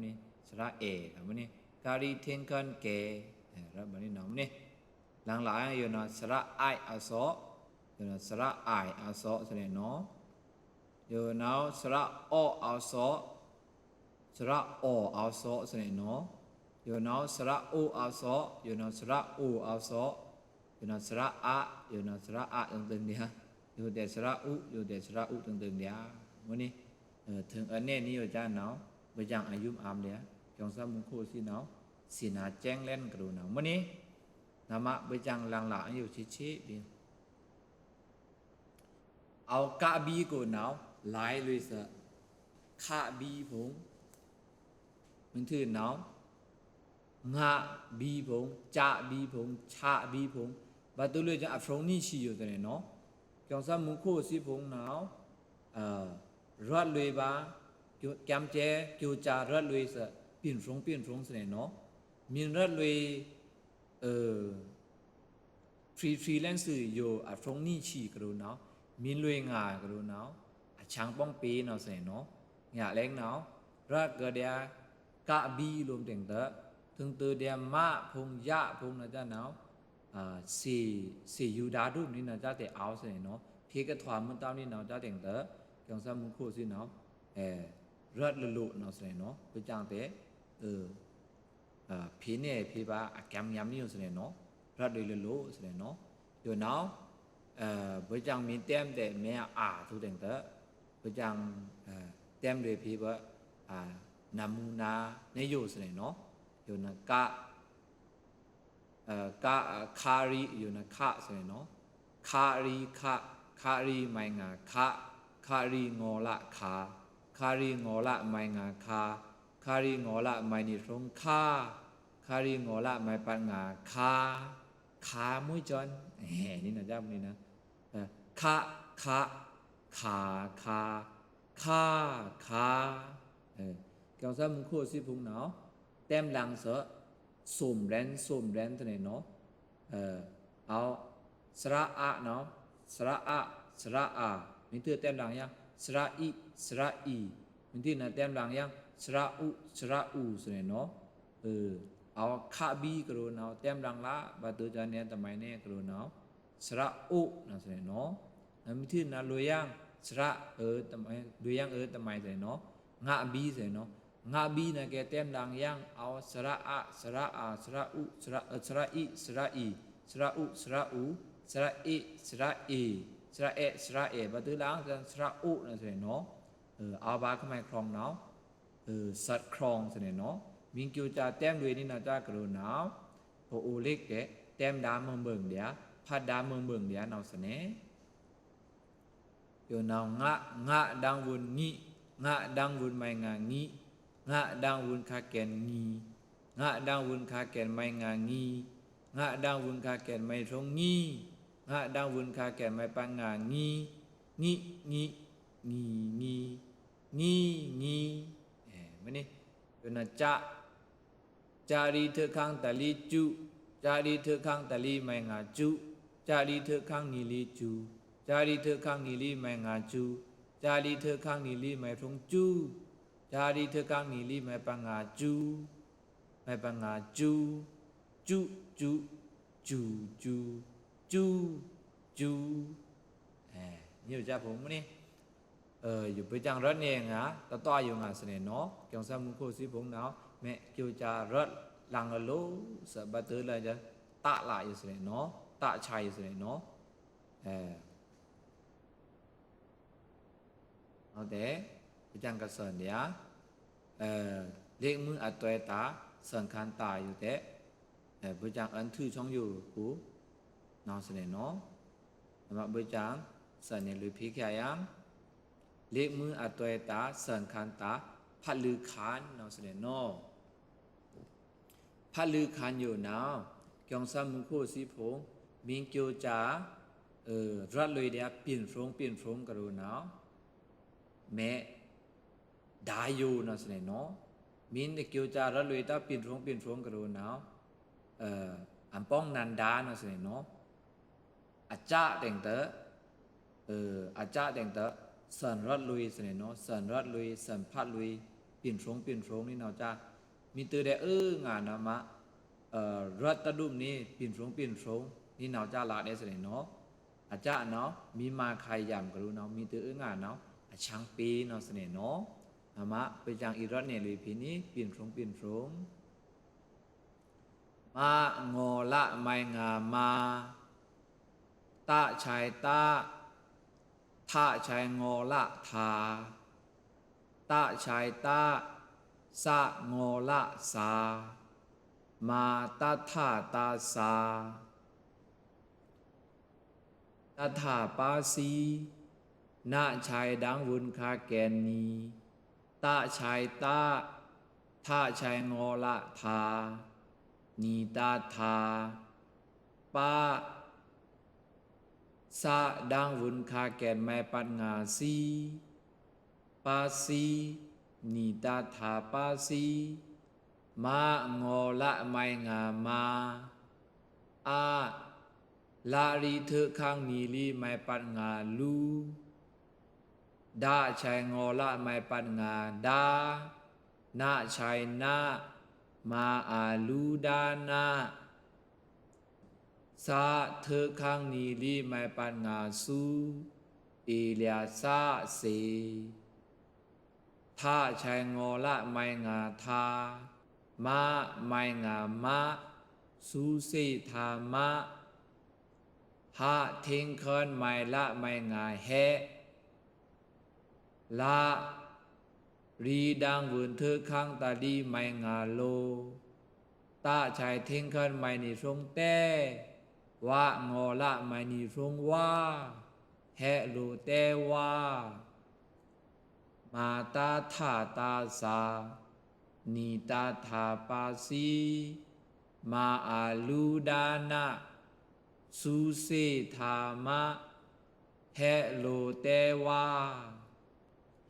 ရအဲ မနီ ကရီထိင်ခန်ကဲ အဲ ရတ်မနီနော် မနီ။ လင်လာယိုနော် စရအိုင်အသော့ ယိုနော် စရအိုင်အသော့သရေနော။ ယိုနော် စရအိုအသော့ စရအိုအသော့သရေနော။ ယိုနော် စရအိုအသော့ ယိုနော် စရအိုအသော့ ယိုနော် စရအ ယိုနော် စရအ တင်းတင်းဒျာ ယိုတဲ့ စရအူ ယိုတဲ့ စရအူ တင်းတင်းဒျာ မနီ။ အဲ ထိုင်အနဲနယိုကနော် ဘိုက်ကျင်အယုမ်အမ်ဒျာ ကျောင်းစာမူခိၣ်စံနော် စေနာကဲန်လဲန်ကရောနော် မနီ။ နမဘိုက်ကျင်လင်လာယိုချေချေဘီ အဝ်ကဘီကိုနော် လိုင်လွေစ ခဘီဖုံး မွန်းထွေနော် ငဘီဖုံး ကဘီဖုံး ချဘီဖုံး ဘၣ်တူလွေကံ အဖုံးနံချီယိုသရေနော။ ကျောင်းစာမူခိၣ်စံဖုံးနော် အဲ ရတ်လွေဘၣ် ကံကဲ ကံကရတ်လွေစ ပင်ဖုံးပင်ဖုံးသရေနော။ မင်းရတ်လွေ အဲ ဖြီဖြီလဲန်စံယိုအဖုံးနံချီကရောနော် မင်းလွေငါကရောနော် အချင်ပေါင်းပေးနော်သရေနော။ ငါလဲန်နော် ရတ်ကဒျာ ကဘီလိုမ်တင်တဲ့ ထိုင်တဒျာ မဖုံးယဖုံးနော်ကနော် အဲ စေ စေယူဒါဒုမ်နံနော်ကတဲ့ အဝ်သရေနော။ ဖေးကထွာမွန်းတောင်းနံနော်ကတဲ့ ကျောင်းစာမူခိၣ်စံနော် အဲ ရတ်လလိုနော်သရေနော။ ဘိုက်ကျင်တဲ့ အဲ အဲ ဖေးနဲဖေးဘၣ် အကံယမ်နယိုသရေနော။ ရတ်လွေလလိုသရေနော။ ယိုနော် အဲ ဘိုက်ကျင်မင်းတဲမ်တဲ့ မဲအါထူတင်တဲ့ ဘိုက်ကျင် အဲ တဲမ်လွေဖေးဘၣ် အဲ နမူနာနယိုသရေနော။ ယိုနော် က အဲ က ခရီ ယိုနော် ခသရေနော။ ခရီခ ခရီမိုင်ငါခ ခ ရီး ငေါ် လ ခါ၊ ခ ရီး ငေါ် လ မုဲင်ငါ ခါ၊ ခ ရီး ငေါ် လ မုဲင်နီရှုံး ခါ၊ ခ ရီး ငေါ် လ မုဲင်ပတ်ငါ ခါ၊ ခါမွိုးကျွန်။ အဲ နီနောင်ကြားမွိုးနီနောင်။ အဲ ခ ခ ခါ ခါ ခါ ခါ။ အဲ ကျိုင်းစက်မုခိုစံဖုံနီၤ တဲမ်းလင်သော သုမ်ရဲဉ် သုမ်ရဲဉ် သန့ၣ်နီၤ။ အဲ အဝ် သရ အ နီၤ သရ အ သရ အာ မ့ၢ်တိုတဲမ်းလင်ယင်း သရ အီ သရ အီ မ့ၢ်တိုနတဲမ်းလင်ယင်း သရ ဥ သရ ဥ သန့ၣ်နီၤ။ အဲ အဝ် ခ ဘီ ကရူၢ်နီၤ တဲမ်းလင်လႃႈ ဘၣ်တိူဝ်းကၠီၼႆ တမံၤန့ၣ်ကရူၢ်နီၤ သရ အိ နီၤ သန့ၣ်နီၤ။ နမ့ၢ်တိုနလွေယင်း သရ အဲ တမံၤ လွေယင်း အဲ တမံၤ သန့ၣ်နီၤ င ဘီ သန့ၣ်နီၤ။ င ဘီ နကဲတဲမ်းလင်ယင်း အဝ် သရ အ သရ အာ သရ ဥ သရ အဲ သရ အီ သရ အီ သရ ဥ သရ ဥ သရ အီ သရ အီ သရ အဲ သရ အဲ ဘၣ်တိူဝ်းလၢ သရ အိ နီၤ သန့ၣ်နီၤ။ အဲ အဝ် ဘၣ်ခမဲၣ် ခရွင်နီၤ အဲ သတ် ခရွင် သန့ၣ်နီၤ။ မ့ၢ်ကျိုင်းစက်တဲမ်းလွေနီၤ ကရူၢ်နီၤ ပအိုလ့ကဲ တဲမ်းဒါမုၢ်ဘိုင်ဒျာ ဖတ်ဒါမုၢ်ဘိုင်ဒျာ နီၤ သန့ၣ် ယိုနီၤ င င ဒင်ဝွိုန် ငီ၊ င ဒင်ဝွိုန် မုဲင်ငါ ငီ၊ င ဒင်ဝွိုန် ခ ကဲဉ် ငီၤ၊ င ဒင်ဝွိုန် ခ ကဲဉ် မုဲင်ငါ ငီၤ၊ င ဒင်ဝွိုန် ခ ကဲဉ် မုဲင်နီရှုံး ငီၤ၊ င ဒင်ဝွိုန် ခ ကဲဉ် မုဲင်ပတ်ငါ ငီၤ၊ ငီ ငီ ငီၤ ငီၤ ငီၤ ငီၤ။ အဲ မ့ၢ်န့ၣ် ယိုနီၤ က က ရီး ထိုးခင်း တလီး ကူ၊ က ရီး ထိုးခင်း တလီး မုဲင်ငါ ကူ၊ က ရီး ထိုးခင်း နီလီး ကူ၊ က ရီး ထိုးခင်း နီလီး မုဲင်ငါ ကူ၊ က ရီး ထိုးခင်း နီလီး မုဲင်နီရှုံး ကူ၊ က ရီး ထိုးခင်း နီလီး မုဲင်ပတ်ငါ ကူ၊ မုဲင်ပတ်ငါ ကူ၊ ကူ ကူ ကူ ကူ၊ ကူ ကူ။ အဲ ယိုနီၤ ကဖုံမုၢ်န့ၣ် အဲ ယိုဘိုက်ကျင်ရွတ်နေငါ တတွားယိုငါသန့ၣ်နီၤ ကျိုင်းစက်မုၢ်ခိၣ်စံဖုံနီၤ မ့ၢ်ကျိုင်းစက်ရွတ်လင်လၢလိၤ သဘၣ်တိူဝ်းလၢ တလးယိုသန့ၣ်နီၤ တဆါယိုသန့ၣ်နီၤ အဲ ဟုတ်တယ် ဘိုက်ကျင်ကဆန်ဒျာ အဲ လက်မှတ်အတွက်သာ ဆန်ခမ်းသာယိုတဲ့ အဲ ဘိုက်ကျင်အန်ထုချောင်းယိုကူ နီၤသန့ၣ်နီၤ နမ့ၢ်ဘိုက်ကျင် သန့ၣ်လွေဖီခံယင်း လက်မှတ်အတွက်သာ ဆန်ခမ်းသာ ဖတ်လုခန်း နီၤသန့ၣ်နီၤ ဖတ်လုခန်းယိုနီၤ ကျိုင်းစက်မုၢ်ခိၣ်စံဖုံ မ့ၢ်ကျိုင်းစက် အဲ ရွတ်လွေဒျာ ပင်ဖုံ ပင်ဖုံကရူၢ်နီၤ မ့ၢ် ဒါယိုနီၤသန့ၣ်နီၤ မ့ၢ်ကျိုင်းစက်ရွတ်လွေဒျာ ပင်ဖုံ ပင်ဖုံကရူၢ်နီၤ အဲ အပေါင်းနန္ဒာ နီၤသန့ၣ်နီၤ အစ တင်တဲ့ အဲ အစ တင်တဲ့ ဆန်ရွတ်လွေသန့ၣ်နီၤ ဆန်ရွတ်လွေ ဆန်ဖတ်လွေ ပင်ဖုံ ပင်ဖုံ နီၤ စ မ့ၢ်တိူဝ်းဒဲးအုငါနီၤမး အဲ ရွတ်တဒုမ်န့ၣ် ပင်ဖုံ ပင်ဖုံ နီၤ စ လၢဒဲးသန့ၣ်နီၤ အစနီၤ မ့ၢ်မခါယမ်ကရူၢ်နီၤ မ့ၢ်တိူဝ်းအုငါနီၤ အချောင်းပေနီၤသန့ၣ်နီၤ နမ့ၢ်ဘိုက်ကျင်အီရွတ်နေလွေဖီန့ၣ် ပင်ဖုံ ပင်ဖုံ မ ငေါ် လ မုဲင်ငါ မါ၊ တ ဆဲ တ၊ ထ ဆဲ ငေါ် လ ထါ၊ တ ဆဲ တ၊ သ ငေါ် လ သါ၊ မ တ ထ တ သါ။ တ ထ ပ သီ၊ န ဆဲ ဒင်ဝွိုန် ခ ကဲဉ် နီ၊ တ ဆဲ တ၊ ထ ဆဲ ငေါ် လ ထါ၊ နံ တ ထါ၊ ပ သ ဒင်ဝွိုန် ခ ကဲဉ် မုဲင်ပတ်ငါ သီ၊ ပသီ၊ နံ တ ထါ ပသီ၊ မ ငေါ် လ မုဲင်ငါ မါ၊ အ လ ရီး ထိုးခင်း နံ လီး မုဲင်ပတ်ငါ လူ၊ ဒ ဆဲ ငေါ် လ မုဲင်ပတ်ငါ ဒါ၊ န ဆဲ န၊ မ အ လူ ဒါ န။ သ ထိုးခင်း နံ လီး မုဲင်ပတ်ငါ သူ၊ အီ လျာ သ သေ။ ထ ဆဲ ငေါ် လ မုဲင်ငါ ထါ၊ မ မုဲင်ငါ မ၊ သူ သေ ထါ မ။ ဟ ထိင်းခၢၼ် မုဲင် လ မုဲင်ငါ ဟဲ၊ လ ရီး ဒင်ဝွိုန် ထိုးခင်း တလီး မုဲင်ငါ လို၊ တ ဆဲ ထိင်းခၢၼ် မုဲင်နီရွုံ တဲ၊ ဝ ငေါ် လ မုဲင်နီရွုံ ဝါ၊ ဟဲလိုတဲဝါ။ မ တ ထ တ ဇာ၊ နီ တ ထ ပ ဇီ၊ မ အ လူ ဒ န၊ စု စေ ထ မ၊ ဟဲလိုတဲဝါ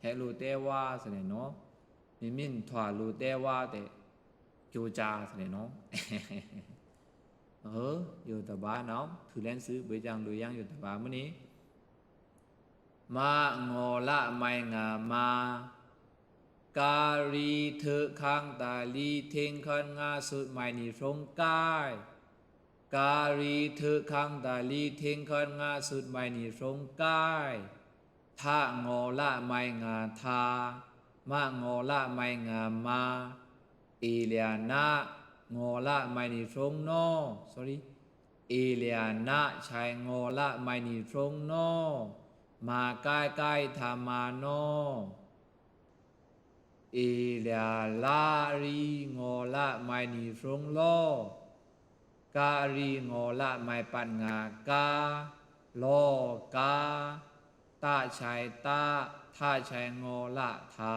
၊ ဟဲလိုတဲဝါ ဆိုနေနော်။ မ့မ့ၢ်ထွာလိုတဲဝါတဲ့ ကြိုးစား ဆိုနေနော်။ အဵိုး ယိုတဘါနော် ထုလဲန်းစု ဘွေ့ကျင်လိုယင်ယိုတဘါမုၢ်နံၤ မ ငေါ်လ မုဲင်ငါ မါ၊ က ရီ ထွို့ခင်းတလီ ထိင်းခွိုင်ငါ စုတ်မုဲင်နံၤ ဖြုံး ကိုက်၊ က ရီ ထွို့ခင်းတလီ ထိင်းခွိုင်ငါ စုတ်မုဲင်နံၤ ဖြုံး ကိုက်၊ ထ ငေါ်လ မုဲင်ငါ ထါ၊ မ ငေါ်လ မုဲင်ငါ မါ၊ အီလျာ န ငေါ်လ မုဲင်နံၤ ဖြုံး နီ၊ sorry၊ အီလျာ န ချွိုင် ငေါ်လ မုဲင်နံၤ ဖြုံး နီ၊ မ ကိုက် ကိုက် ထ မါ နီ၊ အီလျာ လ ရီ ငေါ်လ မုဲင်နံၤ ဖြုံး လီ၊ က ရီ ငေါ်လ မုဲင်ပတ်ငါ ကါ၊ လီ ကါ၊ တ ချွိုင် တ၊ ထ ချွိုင် ငေါ်လ ထါ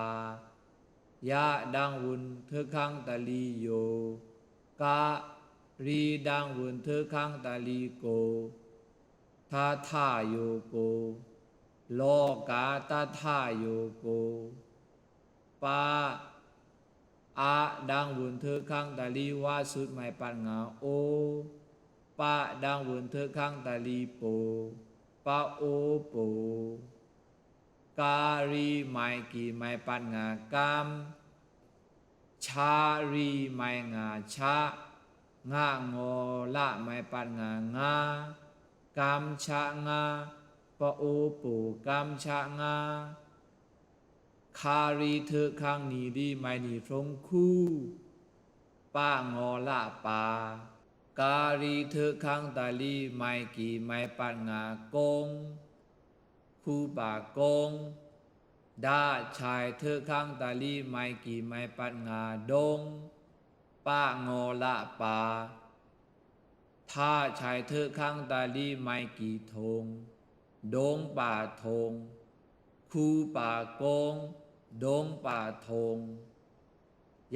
၊ ယ ဒင်ႏဝွိုန် ထွို့ခင်းတလီ ယို၊ က ရီ ဒင်ႏဝွိုန် ထွို့ခင်းတလီ ကို၊ တ ထ ယို ကို၊ လီ ကါ တ ထ ယို ကို၊ ပ အ ဒင်ႏဝွိုန် ထွို့ခင်းတလီ ဝ စုတ်မုဲင်ပတ်ငါ အို၊ ပ ဒင်ႏဝွိုန် ထွို့ခင်းတလီ ပို၊ ပအိုပို၊ က ရီ မုဲင်ကီ မုဲင်ပတ်ငါ ကမ်၊ ချ ရီ မုဲင်ငါ ချ၊ င ငေါ်လ မုဲင်ပတ်ငါ ငါ၊ ကမ်ချငါ၊ ပအိုပို ကမ်ချငါ၊ ခ ရီ ထွို့ခင်း နီ လီ မုဲင်နံၤ ဖြုံး ခု၊ ပ ငေါ်လ ပါ၊ က ရီ ထွို့ခင်းတလီ မုဲင်ကီ မုဲင်ပတ်ငါ ကုင်း၊ ခုပကုင်း၊ ဒ ချွိုင် ထွို့ခင်းတလီ မုဲင်ကီ မုဲင်ပတ်ငါ ဒုင်း၊ ပ ငေါ်လ ပါ၊ ထ ချွိုင် ထွို့ခင်းတလီ မုဲင်ကီ ထုံ၊ ဒုင်းပထုံ၊ ခုပကုင်း၊ ဒုင်းပထုံ၊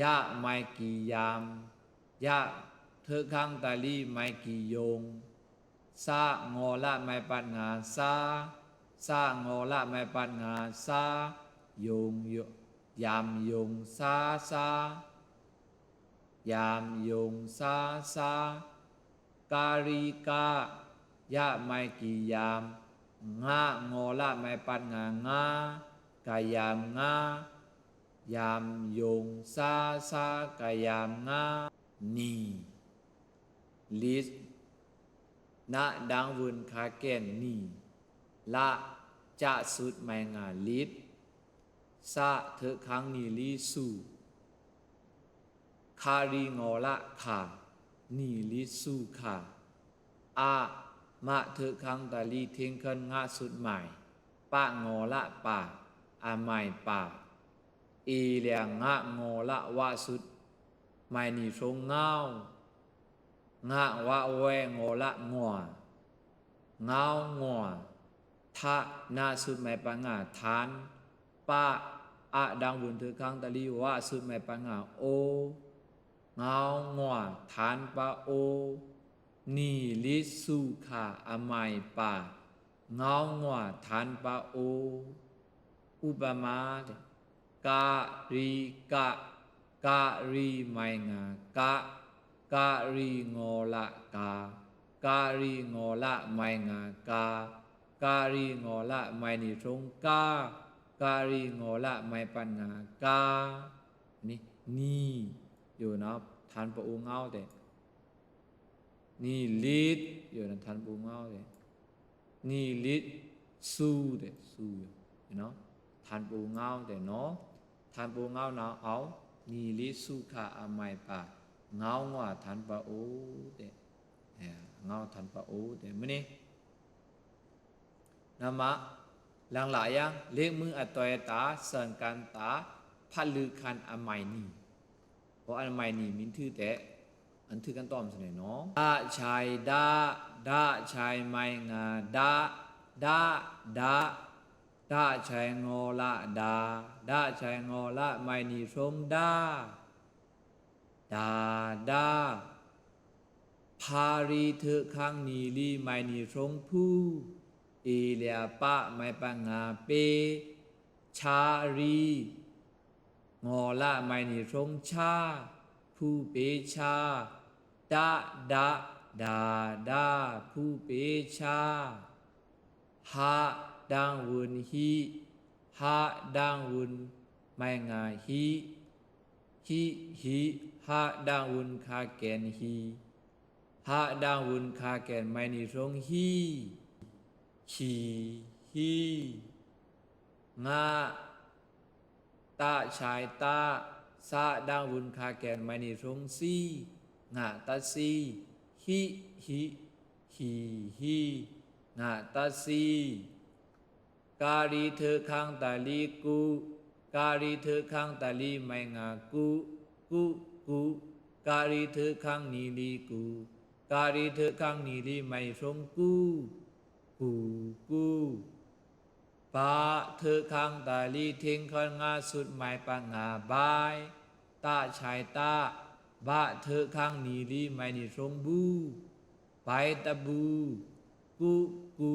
ယ မုဲင်ကီ ယမ်၊ ယ ထွို့ခင်းတလီ မုဲင်ကီ ယုံ၊ သ ငေါ်လ မုဲင်ပတ်ငါ သါ၊ သ ငေါ်လ မုဲင်ပတ်ငါ သါ၊ ယုံ၊ ယမ်ယုံ သါသါ၊ ယမ်ယုံ သါသါ၊ က ရီ က၊ ယ မုဲင်ကီ ယမ်၊ င ငေါ်လ မုဲင်ပတ်ငါ ငါ၊ ကယမ်ငါ၊ ယမ်ယုံ သါသါ ကယမ်ငါ၊ နီ၊ လိတ်၊ န ဒင်ႏဝွိုန် ခ ကဲန် နီ၊ လ စ စုတ်မုဲင်ငါ လိတ်၊ သ ထွို့ခင်း နီ လီ သူ၊ ခ ရီ ငေါ်လ ခါ၊ နီ လိတ် သူခါ၊ အ မ ထွို့ခင်းတလီ ထိင်းခွိုင် င စုတ်မုဲင်၊ ပ ငေါ်လ ပါ၊ အမုဲင်ပၢ၊ အီလျာ င ငေါ်လ ဝ စုတ်မုဲင်နံၤ ဖြုံး ငေါဝ်၊ င ဝ ဝဲ ငေါ်လ ငွါ၊ ငေါဝ်ငွါ၊ ထ န စုတ်မုဲင်ပတ်ငါ ထၢၼ်၊ ပ အ ဒင်ႏဝွိုန် ထွို့ခင်းတလီ ဝ စုတ်မုဲင်ပတ်ငါ အို၊ ငေါဝ်ငွါ ထၢၼ်ပအို၊ နီ လိတ် သူခါ အမုဲင်ပၢ၊ ငေါဝ်ငွါ ထၢၼ်ပအို။ ဥပမာ၊ က ရီ က၊ က ရီ မုဲင်ငါ က၊ က ရီ ငေါ်လ ကါ၊ က ရီ ငေါ်လ မုဲင်ငါ ကါ၊ က ရီ ငေါ်လ မုဲင်နံၤ ဖြုံး ကါ၊ က ရီ ငေါ်လ မုဲင်ပတ်ငါ ကါ၊ နီ၊ နီ၊ ယိုနော်၊ ထၢၼ်ပအိုငေါဝ်တဲ့။ နီ လိတ်၊ ယိုနော်၊ ထၢၼ်ပအိုငေါဝ်တဲ့။ နီ လိတ် သူတဲ့၊ သူ၊ ယိုနော်၊ ထၢၼ်ပအိုငေါဝ်တဲ့နော်။ ထၢၼ်ပအိုငေါဝ်နော်၊ နီ လိတ် သူခါ အမုဲင်ပၢ၊ ငေါဝ်ငွါ ထၢၼ်ပအိုတဲ့။ အဲ၊ ငေါဝ်ထၢၼ်ပအိုတဲ့။ မုၢ်နံၤ နမ လင်လ ယင် လ့ၣ်မွိုး အတွဲတာ သင်္ခန်းစာ ဖတ်လုခန်း အမိုင်နှစ်၊ ဟော အမိုင်နှစ် မင်းထူးတဲ့၊ အန်ထူးခန်း တော်မစနေနော်။ ဒ ချွိုင် ဒ၊ ဒ ချွိုင် မိုင်ငါ ဒ၊ ဒ၊ ဒ၊ ဒ ဒ ဆာင် ငေါ် လ ဒါ၊ ဒ ဆာင် ငေါ် လ မုဲင်နီႏရုံး ဒါ၊ ဒါဒါ။ ဖ ရီး ထွို့ခန်းနီလီ မုဲင်နီႏရုံး ဖူ၊ အီလျာပ မုဲင်ပငါ ပေ၊ ဆာရီး ငေါ် လ မုဲင်နီႏရုံး ဆာ၊ ဖူပေဆာ။ ဒ ဒါဒါဒါ ဖူပေဆာ။ ဟ ဒင်ဝုဲင် ဟီ၊ ဟ ဒင်ဝုဲင် မုဲင်ငါ ဟီ၊ ဟီဟီ။ ဟ ဒင်ဝုဲင် ခါကဲန် ဟီ၊ ဟ ဒင်ဝုဲင် ခါကဲန် မုဲင်နီႏရုံး ဟီ၊ ဟီဟီ။ င တ ဆာင် တ၊ သ ဒင်ဝုဲင် ခါကဲန် မုဲင်နီႏရုံး သီ၊ င တသီ၊ ဟီဟီ ဟီဟီ၊ င တသီ။ က ရီး ထွို့ခန်းတလီ ကူ၊ က ရီး ထွို့ခန်းတလီ မုဲင်ငါ ကူ၊ ကူကူ။ က ရီး ထွို့ခန်းနီလီ ကူ၊ က ရီး ထွို့ခန်းနီလီ မုဲင်နီႏရုံး ကူ၊ ကူကူ။ ဘ ထွို့ခန်းတလီ ထိုင်ခွန် ငါသွုတ် မုဲင်ပငါ ဘိုင်၊ တ ဆာင် တ၊ ဘ ထွို့ခန်းနီလီ မုဲင်နီႏရုံး ဘူ၊ ဘိုင်တဘူ၊ ကူကူ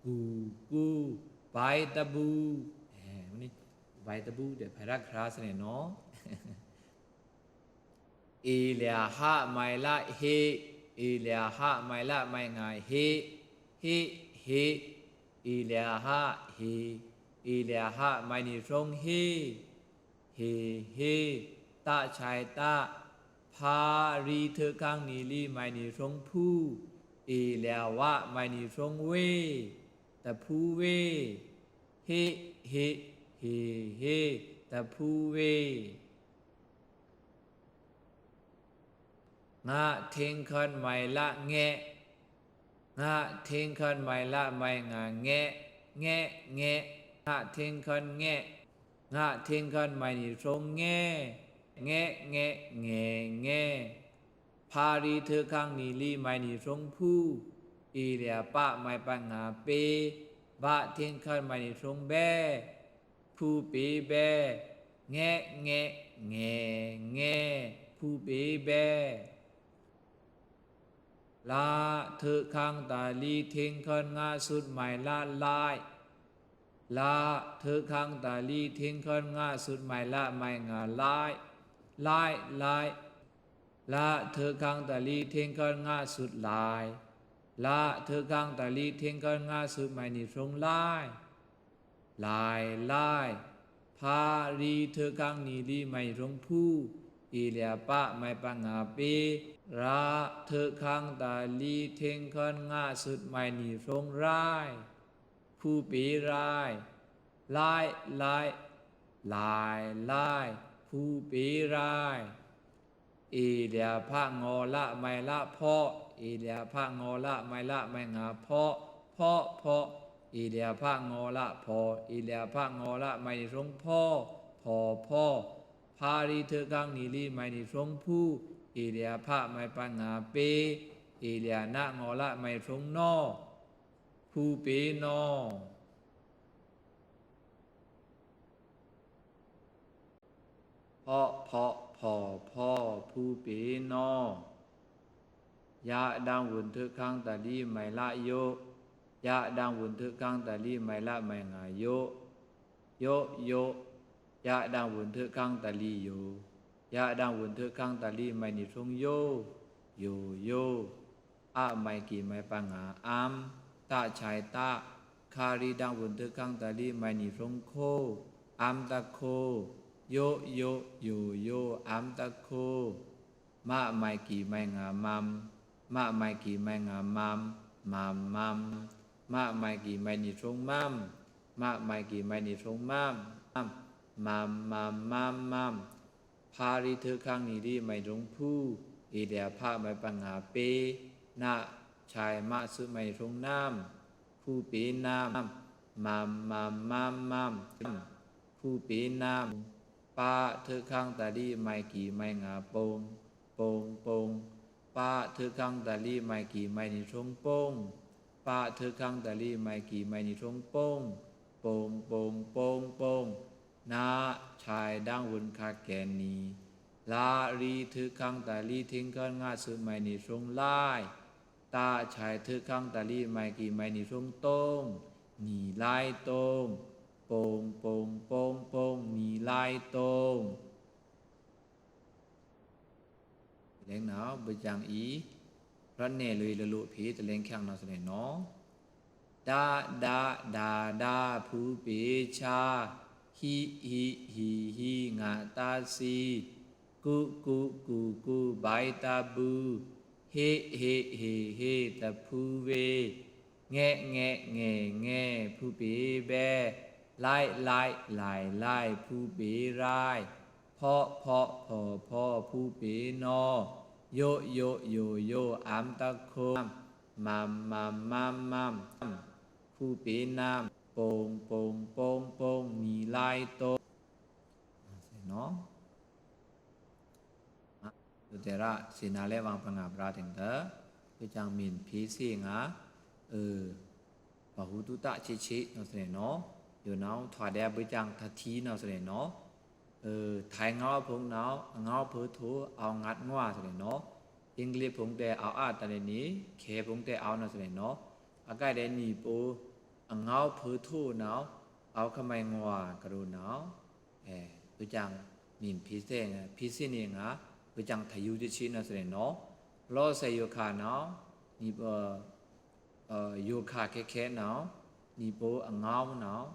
ကူကူ၊ ဘိုင်တဘူ။ အဲ၊ ဘိုင်တဘူ ဒဲဖဲရခရာစနေနော။ အီလျာဟ မုဲင်လ ဟီ၊ အီလျာဟ မုဲင်လ မုဲင်ငါ ဟီ၊ ဟီဟီ။ အီလျာဟ ဟီ၊ အီလျာဟ မုဲင်နီႏရုံး ဟီ၊ ဟီဟီ။ တ ဆာင် တ၊ ဖ ရီး ထွို့ခန်းနီလီ မုဲင်နီႏရုံး ဖူ၊ အီလျာဝ မုဲင်နီႏရုံး ဝီ၊ တဖူဝီ၊ ဟီဟီ ဟီဟီ၊ တဖူဝီ။ င ထိုင်ခွန် မုဲင်လ ငဲ၊ င ထိုင်ခွန် မုဲင်လ မုဲင်ငါ ငဲ၊ ငဲငဲ။ င ထိုင်ခွန် ငဲ၊ င ထိုင်ခွန် မုဲင်နီႏရုံး ငဲ၊ ငဲငဲ ငဲငဲ။ ဖ ရီး ထွို့ခန်းနီလီ မုဲင်နီႏရုံး ဖူ၊ အီလျာပ မုဲင်ပငါ ပေ၊ ဘ ထိုင်ခွန် မုဲင်နီႏရုံး ဘဲ၊ ဖူပေဘဲ၊ ငဲငဲ ငဲငဲ၊ ဖူပေဘဲ။ လ ထွို့ခန်းတလီ ထိုင်ခွန် ငါသွုတ် မုဲင်လ လိုင်၊ လ ထွို့ခန်းတလီ ထိုင်ခွန် ငါသွုတ် မုဲင်လ မုဲင်ငါ လိုင်၊ လိုင်လိုင်။ လ ထွို့ခန်းတလီ ထိုင်ခွန် ငါသွုတ် လိုင်၊ လ ထွို့ခန်းတလီ ထိုင်ခွန် ငါသွုတ် မုဲင်နီႏရုံး လိုင်၊ လိုင်လိုင်။ ဖ ရီး ထွို့ခန်းနီလီ မုဲင်နီႏရုံး ဖူ၊ အီလျာပ မုဲင်ပငါ ပေ၊ ရ ထွို့ခန်းတလီ ထိုင်ခွန် ငါသွုတ် မုဲင်နီႏရုံး ရိုင်၊ ဖူပေရိုင်၊ လိုင်လိုင် လိုင်လိုင်၊ ဖူပေရိုင်။ အီလျာဖ ငေါ်လ မုဲင်လ ဖော၊ အီလျာဖ ငေါ်လ မုဲင်လ မုဲင်ငါ ဖော၊ ဖောဖော။ အီလျာဖ ငေါ်လ ဖော၊ အီလျာဖ ငေါ်လ မုဲင်နီႏရုံး ဖော၊ ဖောဖော။ ဖ ရီး ထွို့ခန်းနီလီ မုဲင်နီႏရုံး ဖူ၊ အီလျာဖ မုဲင်ပငါ ပေ၊ အီလျာန ငေါ်လ မုဲင်နီႏရုံး နီ၊ ဖူပေနီ။ ဖော ဖော ဖော်ဖော်၊ ဖူပေနီ။ ယ ဒင်ဝုဲင် ထွို့ခန်းတလီ မုဲင်လ ယို၊ ယ ဒင်ဝုဲင် ထွို့ခန်းတလီ မုဲင်လ မုဲင်ငါ ယို၊ ယိုယို။ ယ ဒင်ဝုဲင် ထွို့ခန်းတလီ ယို၊ ယ ဒင်ဝုဲင် ထွို့ခန်းတလီ မုဲင်နီႏရုံး ယို၊ ယိုယို။ အ မုဲင်ကီ မုဲင်ပငါ အမ်၊ တ ဆာင် တ၊ ခ ရီး ဒင်ဝုဲင် ထွို့ခန်းတလီ မုဲင်နီႏရုံး ခိ၊ အမ်တခိ။ ယိုယို ယိုယို၊ အမ်တခိ။ မ မုဲင်ကီ မုဲင်ငါ မမ်၊ မ မုဲင်ကီ မုဲင်ငါ မမ်၊ မမ်မမ်။ မ မုဲင်ကီ မုဲင်နီႏရုံး မမ်၊ မ မုဲင်ကီ မုဲင်နီႏရုံး မမ်၊ မမ်မမ် မမ်မမ်။ ဖ ရီး ထွို့ခန်းနီလီ မုဲင်နီႏရုံး ဖူ၊ အီလျာဖ မုဲင်ပငါ ပေ၊ န ဆာင် မ သွုတ် မုဲင်နီႏရုံး နမ်၊ ဖူပေနမ်။ မမ်မမ် မမ်မမ်၊ ဖူပေနမ်။ ပ ထွို့ခန်းတလီ မုဲင်ကီ မုဲင်ငါ ပုင်၊ ပုင်ပုင်။ ပ ထွို့ခန်းတလီ မုဲင်ကီ မုဲင်နီႏရုံး ပုင်၊ ပ ထွို့ခန်းတလီ မုဲင်ကီ မုဲင်နီႏရုံး ပုင်၊ ပိုင်ပိုင်ပိုင်ပိုင် နား ခြိုင် ဒင်ႏဝွိုန်ခါကဲနီ လာရီ ထွို့ꩻခင်ႏတလီ ထိင်းခွိုင်ꩻငါးသွူ မိုင်နီသွူ လိုက် တား ခြိုင် ထွို့ꩻခင်ႏတလီ မိုင်ခွိုင်မိုင်နီသွူ တွင်း နီလိုက်တွင်း ပိုင်ပိုင်ပိုင်ပိုင် နီလိုက်တွင်း လင်းနဝ် ဗွို့ချံအီ ရနဲလွေꩻလလိုꩻဖေႏ တလင်းခင်ႏနဝ် သရေꩻနီၤ ဒါဒါဒါဒါ ဖူပေႏချါ ဟီဟီဟီဟီ ငါးတားသီ ကူကူကူကူ ဗိုက်တာဘူ ဟေဟေဟေဟေ သဖူဝေ ငဲငဲငဲငဲ ဖူပေႏဗဲ လိုက်လိုက်လိုက်လိုက် ဖူပေႏရိုက် ဖေါဖေါဖေါဖေါ ဖူပေႏနီ ယိုယိုယိုယို အမ်တခိုမ် မမ်မမ်မမ်မမ် ဖူပေႏနမ် ပိုင်ပိုင်ပိုင်ပိုင် နီလိုက်တွင်း သရေꩻနီၤ ဒိုတဲရꩻ သေနာလဲဝံပငါဗြါတ့င်တ ဗွို့ချံမ့ၢ်ဖေႏသေငါ ဗဟုသုတ ချစ်ချစ် နဝ် သရေꩻနီၤ ယိုနဝ် ထွာဒဲဗွို့ချံထထီ နဝ် သရေꩻနီၤ ထိုင်ငဝ်းအဖုံနဝ် အငဝ်းဖုထို အဝ်ငတ်ငွ သရေꩻနီၤ အင်္ဂလိပ်ဖိုင်တဲ အဝ်အါ တၢ်န့ၣ်နီၤ ခဲဖိုင်တဲ အဝ် နဝ် သရေꩻနီၤ အကဲဒဲးနီၤ ပအို အငဝ်းဖုထိုနဝ် အဝ်ခမၢၢ်ငွ ကရုဏာ ဗွို့ချံမ့ၢ်ဖေႏသေ ဖေႏသေန့ၣ်ငါ ဗွို့ချံထယူချစ်ချစ် နဝ် သရေꩻနီၤ လောဆယ်ယိုခါနဝ် နီၤ ယိုခါခဲခဲနဝ် နီၤ ပအို အငဝ်းနဝ်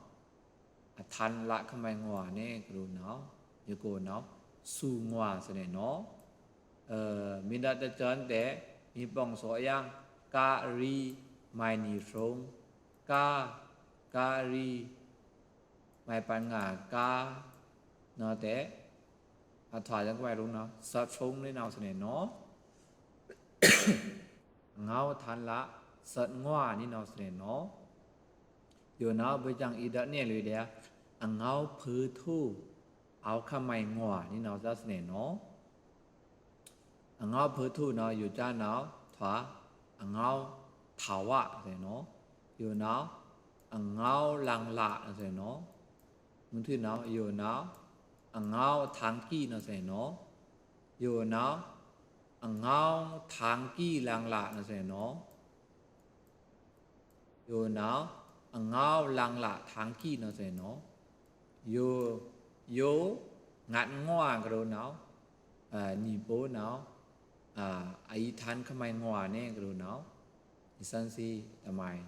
အထန်လခမၢၢ်ငွ န့ၣ် ကရုဏာ ယိုကိုနဝ် သူငွ သရေꩻနီၤ မ့ၢ်ဒၣ်တကၠိုၚ်တဲ မ့ၢ်ပင်စော်ယင် ကရီ မိုင်နီသွူ က ကရီ မိုင်ပတ်ငါ က နဝ်တဲ အထွာဒဲကဝဲရုံနဝ် သတ်ဖုံန့ၣ် နဝ် သရေꩻနီၤ အငဝ်းထန်လ သတ်ငွ န့ၣ် နဝ် သရေꩻနီၤ ယိုနဝ် ဗွို့ချံအီဒၣ်နဲလွေဒဲး အငဝ်းဖုထို အဝ်ခမၢၢ်ငွ န့ၣ် နဝ် သရေꩻနီၤ အငဝ်းဖုထိုနဝ် ယိုချံနဝ် ထွာ အငဝ်း ထာဝ သရေꩻနီၤ ယိုနဝ် အငဝ်းလင်လ နဝ် သရေꩻနီၤ မုၢ်ထွို့နဝ် ယိုနဝ် အငဝ်းထင်ကံ နဝ် သရေꩻနီၤ ယိုနဝ် အငဝ်းထင်ကံလင်လ နဝ် သရေꩻနီၤ ယိုနဝ် အငဝ်းလင်လ ထင်ကံ နဝ် သရေꩻနီၤ ယို ယို ငတ်ငွ ကရုဏာ နီၤ ပအိုနဝ် အအီထန်ခမၢၢ်ငွ န့ၣ် ကရုဏာ နီသန်သေတမၢၢ်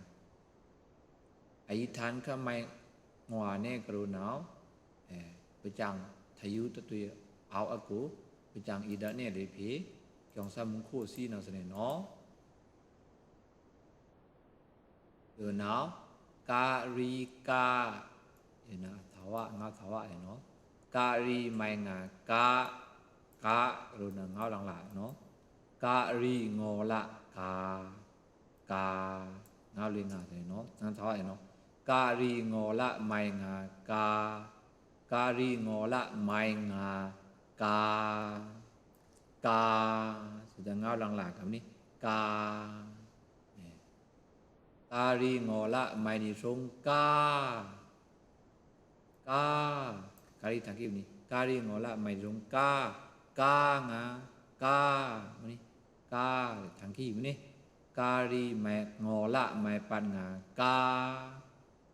အအီထန်ခမၢၢ်ငွ န့ၣ် ကရုဏာ ဗွို့ချံထယူတတွေ အဝ်အကို ဗွို့ချံအီဒၣ်နဲလွေဖေႏ ကျိုင်းသၢမူခိၣ်သီ နဝ် သရေꩻနီၤ ယိုနဝ် ကရီက ယိုနဝ် ထာဝ ငဝ်းထာဝ သရေꩻနီၤ ကရီ မိုင်ငါ က က ကရုဏာ ငဝ်းလင်လ နီၤ ကရီငေါ်လ က က ငဝ်းလွေငါ သရေꩻနီၤ ငဝ်းထာဝ သရေꩻနီၤ ကရီငေါ်လ မိုင်ငါ က ကရီငေါ်လ မိုင်ငါ က က သရေꩻနီၤ ငဝ်းလင်လ ကမုၢ်န့ၣ် က ကရီငေါ်လ မိုင်နီသွူ က က ကရီထင်ကံန့ၣ် ကရီငေါ်လ မိုင်နီသွူ က က ငါ က မုၢ်န့ၣ် က ထင်ကံမုၢ်န့ၣ် ကရီငေါ်လ မိုင်ပတ်ငါ က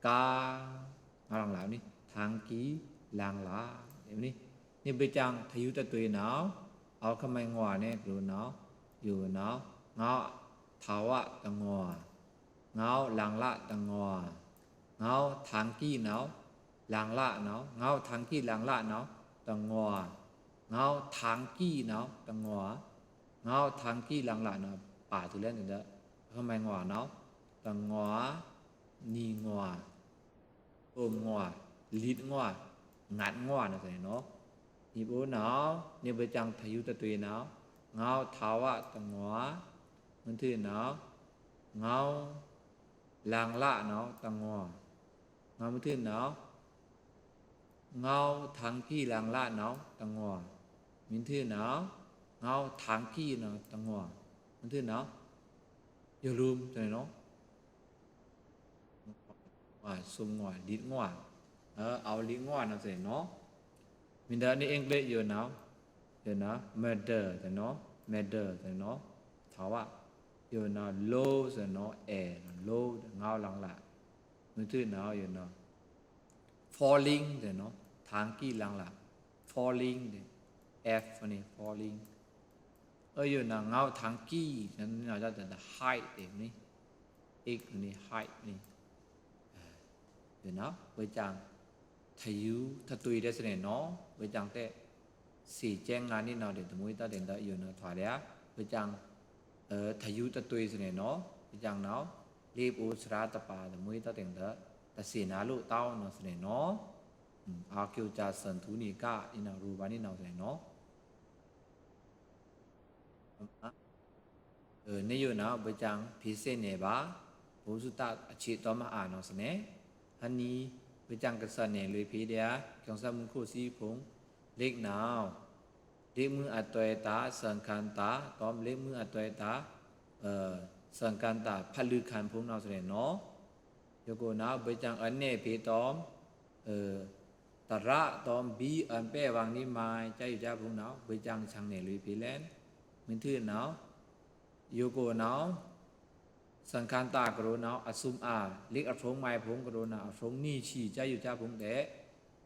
က ငဝ်းလင်လ န့ၣ် ထင်ကံလင်လ န့ၣ် နီၤ ဗွို့ချံထယူတတွေနဝ် အဝ်ခမၢၢ်ငွ န့ၣ် ကရုဏာ ယိုနဝ် ငဝ်းထာဝ တငွ ငဝ်းလင်လ တငွ ငဝ်းထင်ကံနဝ် လင်လ နဝ် ငဝ်းထင်ကံလင်လ နဝ် တငွ ငဝ်းထင်ကံနဝ် တငွ ငဝ်းထင်ကံလင်လ နဝ် ပါတုလဲန့ၣ်ဒီး အဝ်ခမၢၢ်ငွ နဝ် တငွ နီငွ သိုမ်ငွ လိတ်ငွ ငတ်ငွ နဝ် သရေꩻနီၤ နီၤ ပအိုနဝ် နီၤ ဗွို့ချံထယူတတွေနဝ် ငဝ်းထာဝ တငွ မုၢ်ထွို့နဝ် ငဝ်းလင်လ နဝ် တငွ ငဝ်းမုၢ်ထွို့နဝ် ငဝ်းထင်ကံလင်လ နဝ် တငွ မုၢ်ထွို့နဝ် ငဝ်းထင်ကံ နဝ် တငွ မုၢ်ထွို့နဝ် ယိုလုမ် သရေꩻနီၤ ငွေ့၊ စုံငွေ့၊ လိတ်ငွေ့၊ အဝ်လိတ်ငွေ့ နော် သနေနော်။ မီးဒီး နေ English ယိုနော်၊ ယိုနော် mother သနေနော်၊ mother သနေနော်၊ ထဝါ၊ ယိုနော် low သနေနော်၊ အဲ၊ low ငေါလင်လာ၊ မွေးထွေးနော်၊ ယိုနော် falling သနေနော်၊ ထင်ကီလင်လာ၊ falling သနေနော်၊ F သနေနော်၊ falling၊ အဝ်ယိုနော် ငေါထင်ကီ၊ သနေနော် height သနေနော်၊ height သနေနော်၊ ယိုနော် ဘွဲ့ကျင် ထယူထတွေတဲ့ သနေနော်၊ ဘွဲ့ကျင်တဲ့ စေကျဲငါနေနော် တဲ့ တမွေးတတ်တဲ့ဒီး ယိုနော် ထွာလျာ၊ ဘွဲ့ကျင် ထယူတတွေ သနေနော်၊ ဘွဲ့ကျင်နော် လေအိုစရာတပါ တမွေးတတ်တဲ့ဒီး တစေနာလို့တောင်းနော် သနေနော်။ အာ ကဵုကၠါ သန်ထူနေက အီနော် ရူပါနေနော် သနေနော်။ အဝ် နေယိုနော် ဘွဲ့ကျင် ဖေးစဲ့နယ်ပါ၊ ဘိုးစုတ အချေတောင်းမအာနော် သနေ၊ ဟန်နီ ဘွဲ့ကျင်ကဆန်နယ်လွေဖေးဒျာ၊ ကျွန်ဆာမွုခိုပ်စံဖုံ လ့က်နော်၊ လ့က်မွုအသွဲတာ သန်ခန်တာ တောင်း လ့က်မွုအသွဲတာ သန်ခန်တာ ဖတ်လုခန်ဖုံနော် သနေနော်။ ယိုကိုနော် ဘွဲ့ကျင် အွဲ့နယ်ဖေးတောင်း တရတောင်း ဘီ အွဲ့ပဲ့ဝင်နီမိုင် ကျားယူကျားဖုံနော် ဘွဲ့ကျင် ဆန်နယ်လွေဖေးလဲ၊ မွေးထွေးနော်၊ ယိုကိုနော် သန်ခန်တာကရိုနော် အသုမ်အာ၊ လ့က်အဖုံမိုင်ဖုံကရိုနော် အဖုံနီဆံ ကျားယူကျားဖုံတဲ့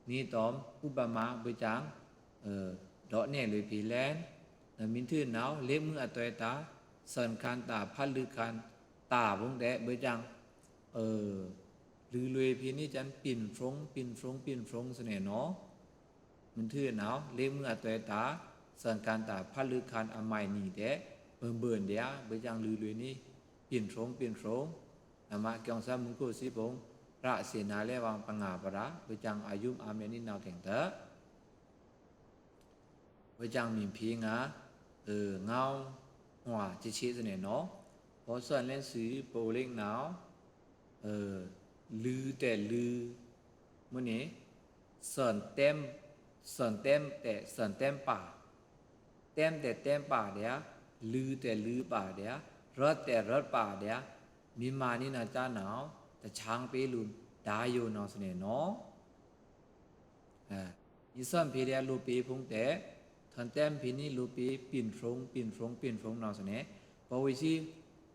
နေတောင်း ဥပမာ ဘွဲ့ကျင် ဒေါ့နယ်လွေဖေးလဲ၊ မွေးထွေးနော် လ့က်မွုအသွဲတာ သန်ခန်တာ ဖတ်လုခန်တာဖုံတဲ့ ဘွဲ့ကျင် လုလွေဖေးနေကျန် ပင်ဖုံ ပင်ဖုံ ပင်ဖုံ သနေနော်။ မွေးထွေးနော် လ့က်မွုအသွဲတာ သန်ခန်တာ ဖတ်လုခန်အမိုင်နီတဲ့ ဘိုင်ဘိုင်ဒျာ၊ ဘွဲ့ကျင်လုလွေနေ ပင်ဖုံ ပင်ဖုံ၊ နမ ကျွန်ဆာမွုခိုပ်စံဖုံ ရစေနာလဲဝင်ပငါပရာ၊ ဘွဲ့ကျင် အယုမ်အာမဲနေနော် တဲ့ဒီး ဘွဲ့ကျင် မီးဖေးငါ ငေါ ငွေ့ ချေချေ သနေနော်။ ဘောဆန်လဲစု ပအိုလ့က်နော် လုတဲ့လု မွေးနေ သန်တဲမ်း၊ သန်တဲမ်းတဲ့ သန်တဲမ်းပါ၊ တဲမ်းတဲ့တဲမ်းပါဒျာ၊ လုတဲ့လုပါဒျာ၊ ရွတ်တဲ့ရွတ်ပါဒျာ၊ မီးမနီနော် ကျားနော် တချောင်းပေးလု ဒါယိုနော် သနေနော်။ အီသန်ဖေးဒျာ လိုပေဖုံတဲ့ ထန်တဲမ်းဖေးနေ လိုပေ ပင်ဖုံ ပင်ဖုံ ပင်ဖုံနော် သနေ၊ ပဝေစီ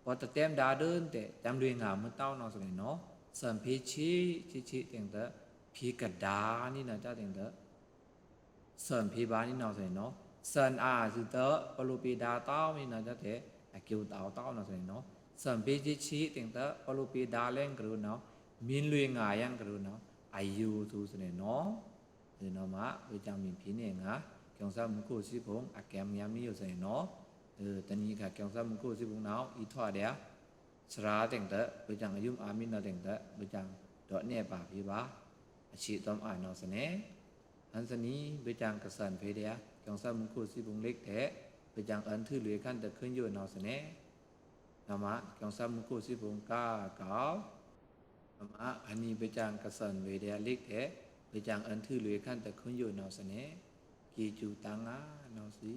ပတတဲမ်းဒါဒိုင်တဲ့ ကျမ်းလွေငါမွဲတောင်းနော် သနေနော်။ သန်ဖေးချေ ချေချေ တဲ့ဒီး ဖေးကဒါနေနော် ကျားတဲ့ဒီး သန်ဖေးပါနေနော် သနေနော်။ သန်အာ သုတ ပလိုပေဒါတောင်းနေနော် ကျားတဲ့ အကဵုတောင်းတောင်းနော် သနေနော်။ သန်ဖေးချေချေ တဲ့ဒီး ပလိုပေဒါလဲကရိုနော် မီးလွေငါယင်ကရိုနော် အယိုသူ သနေနော်။ နမ ဘွဲ့ကျင် မီးဖေးနေငါ ကျွန်ဆာမွုခိုပ်စံဖုံ အကဲမွဲမီးယို သနေနော်။ တနံၤခါ ကျွန်ဆာမွုခိုပ်စံဖုံနော် အီထွာဒျာ သရာတဲ့ဒီး ဘွဲ့ကျင် အယုမ်အာမဲနော် တဲ့ဒီး ဘွဲ့ကျင် ဒေါ့နယ်ပါဖေးပါ အချေတောင်းအာနော် သနေ၊ ဟန်သနီ ဘွဲ့ကျင်ကဆန်ဖေးဒျာ ကျွန်ဆာမွုခိုပ်စံဖုံလ့က်တဲ့ ဘွဲ့ကျင် အွဲ့ထွေလွေခန်တခွိုင်ယိုနော် သနေ၊ နမ ကျွန်ဆာမွုခိုပ်စံဖုံကါကဝ်၊ နမ ဟန်နီ ဘွဲ့ကျင်ကဆန်ဖေးဒျာလ့က်တဲ့ ဘွဲ့ကျင် အွဲ့ထွေလွေခန်တခွိုင်ယိုနော် သနေ၊ ကီကျူတငါနော် သီ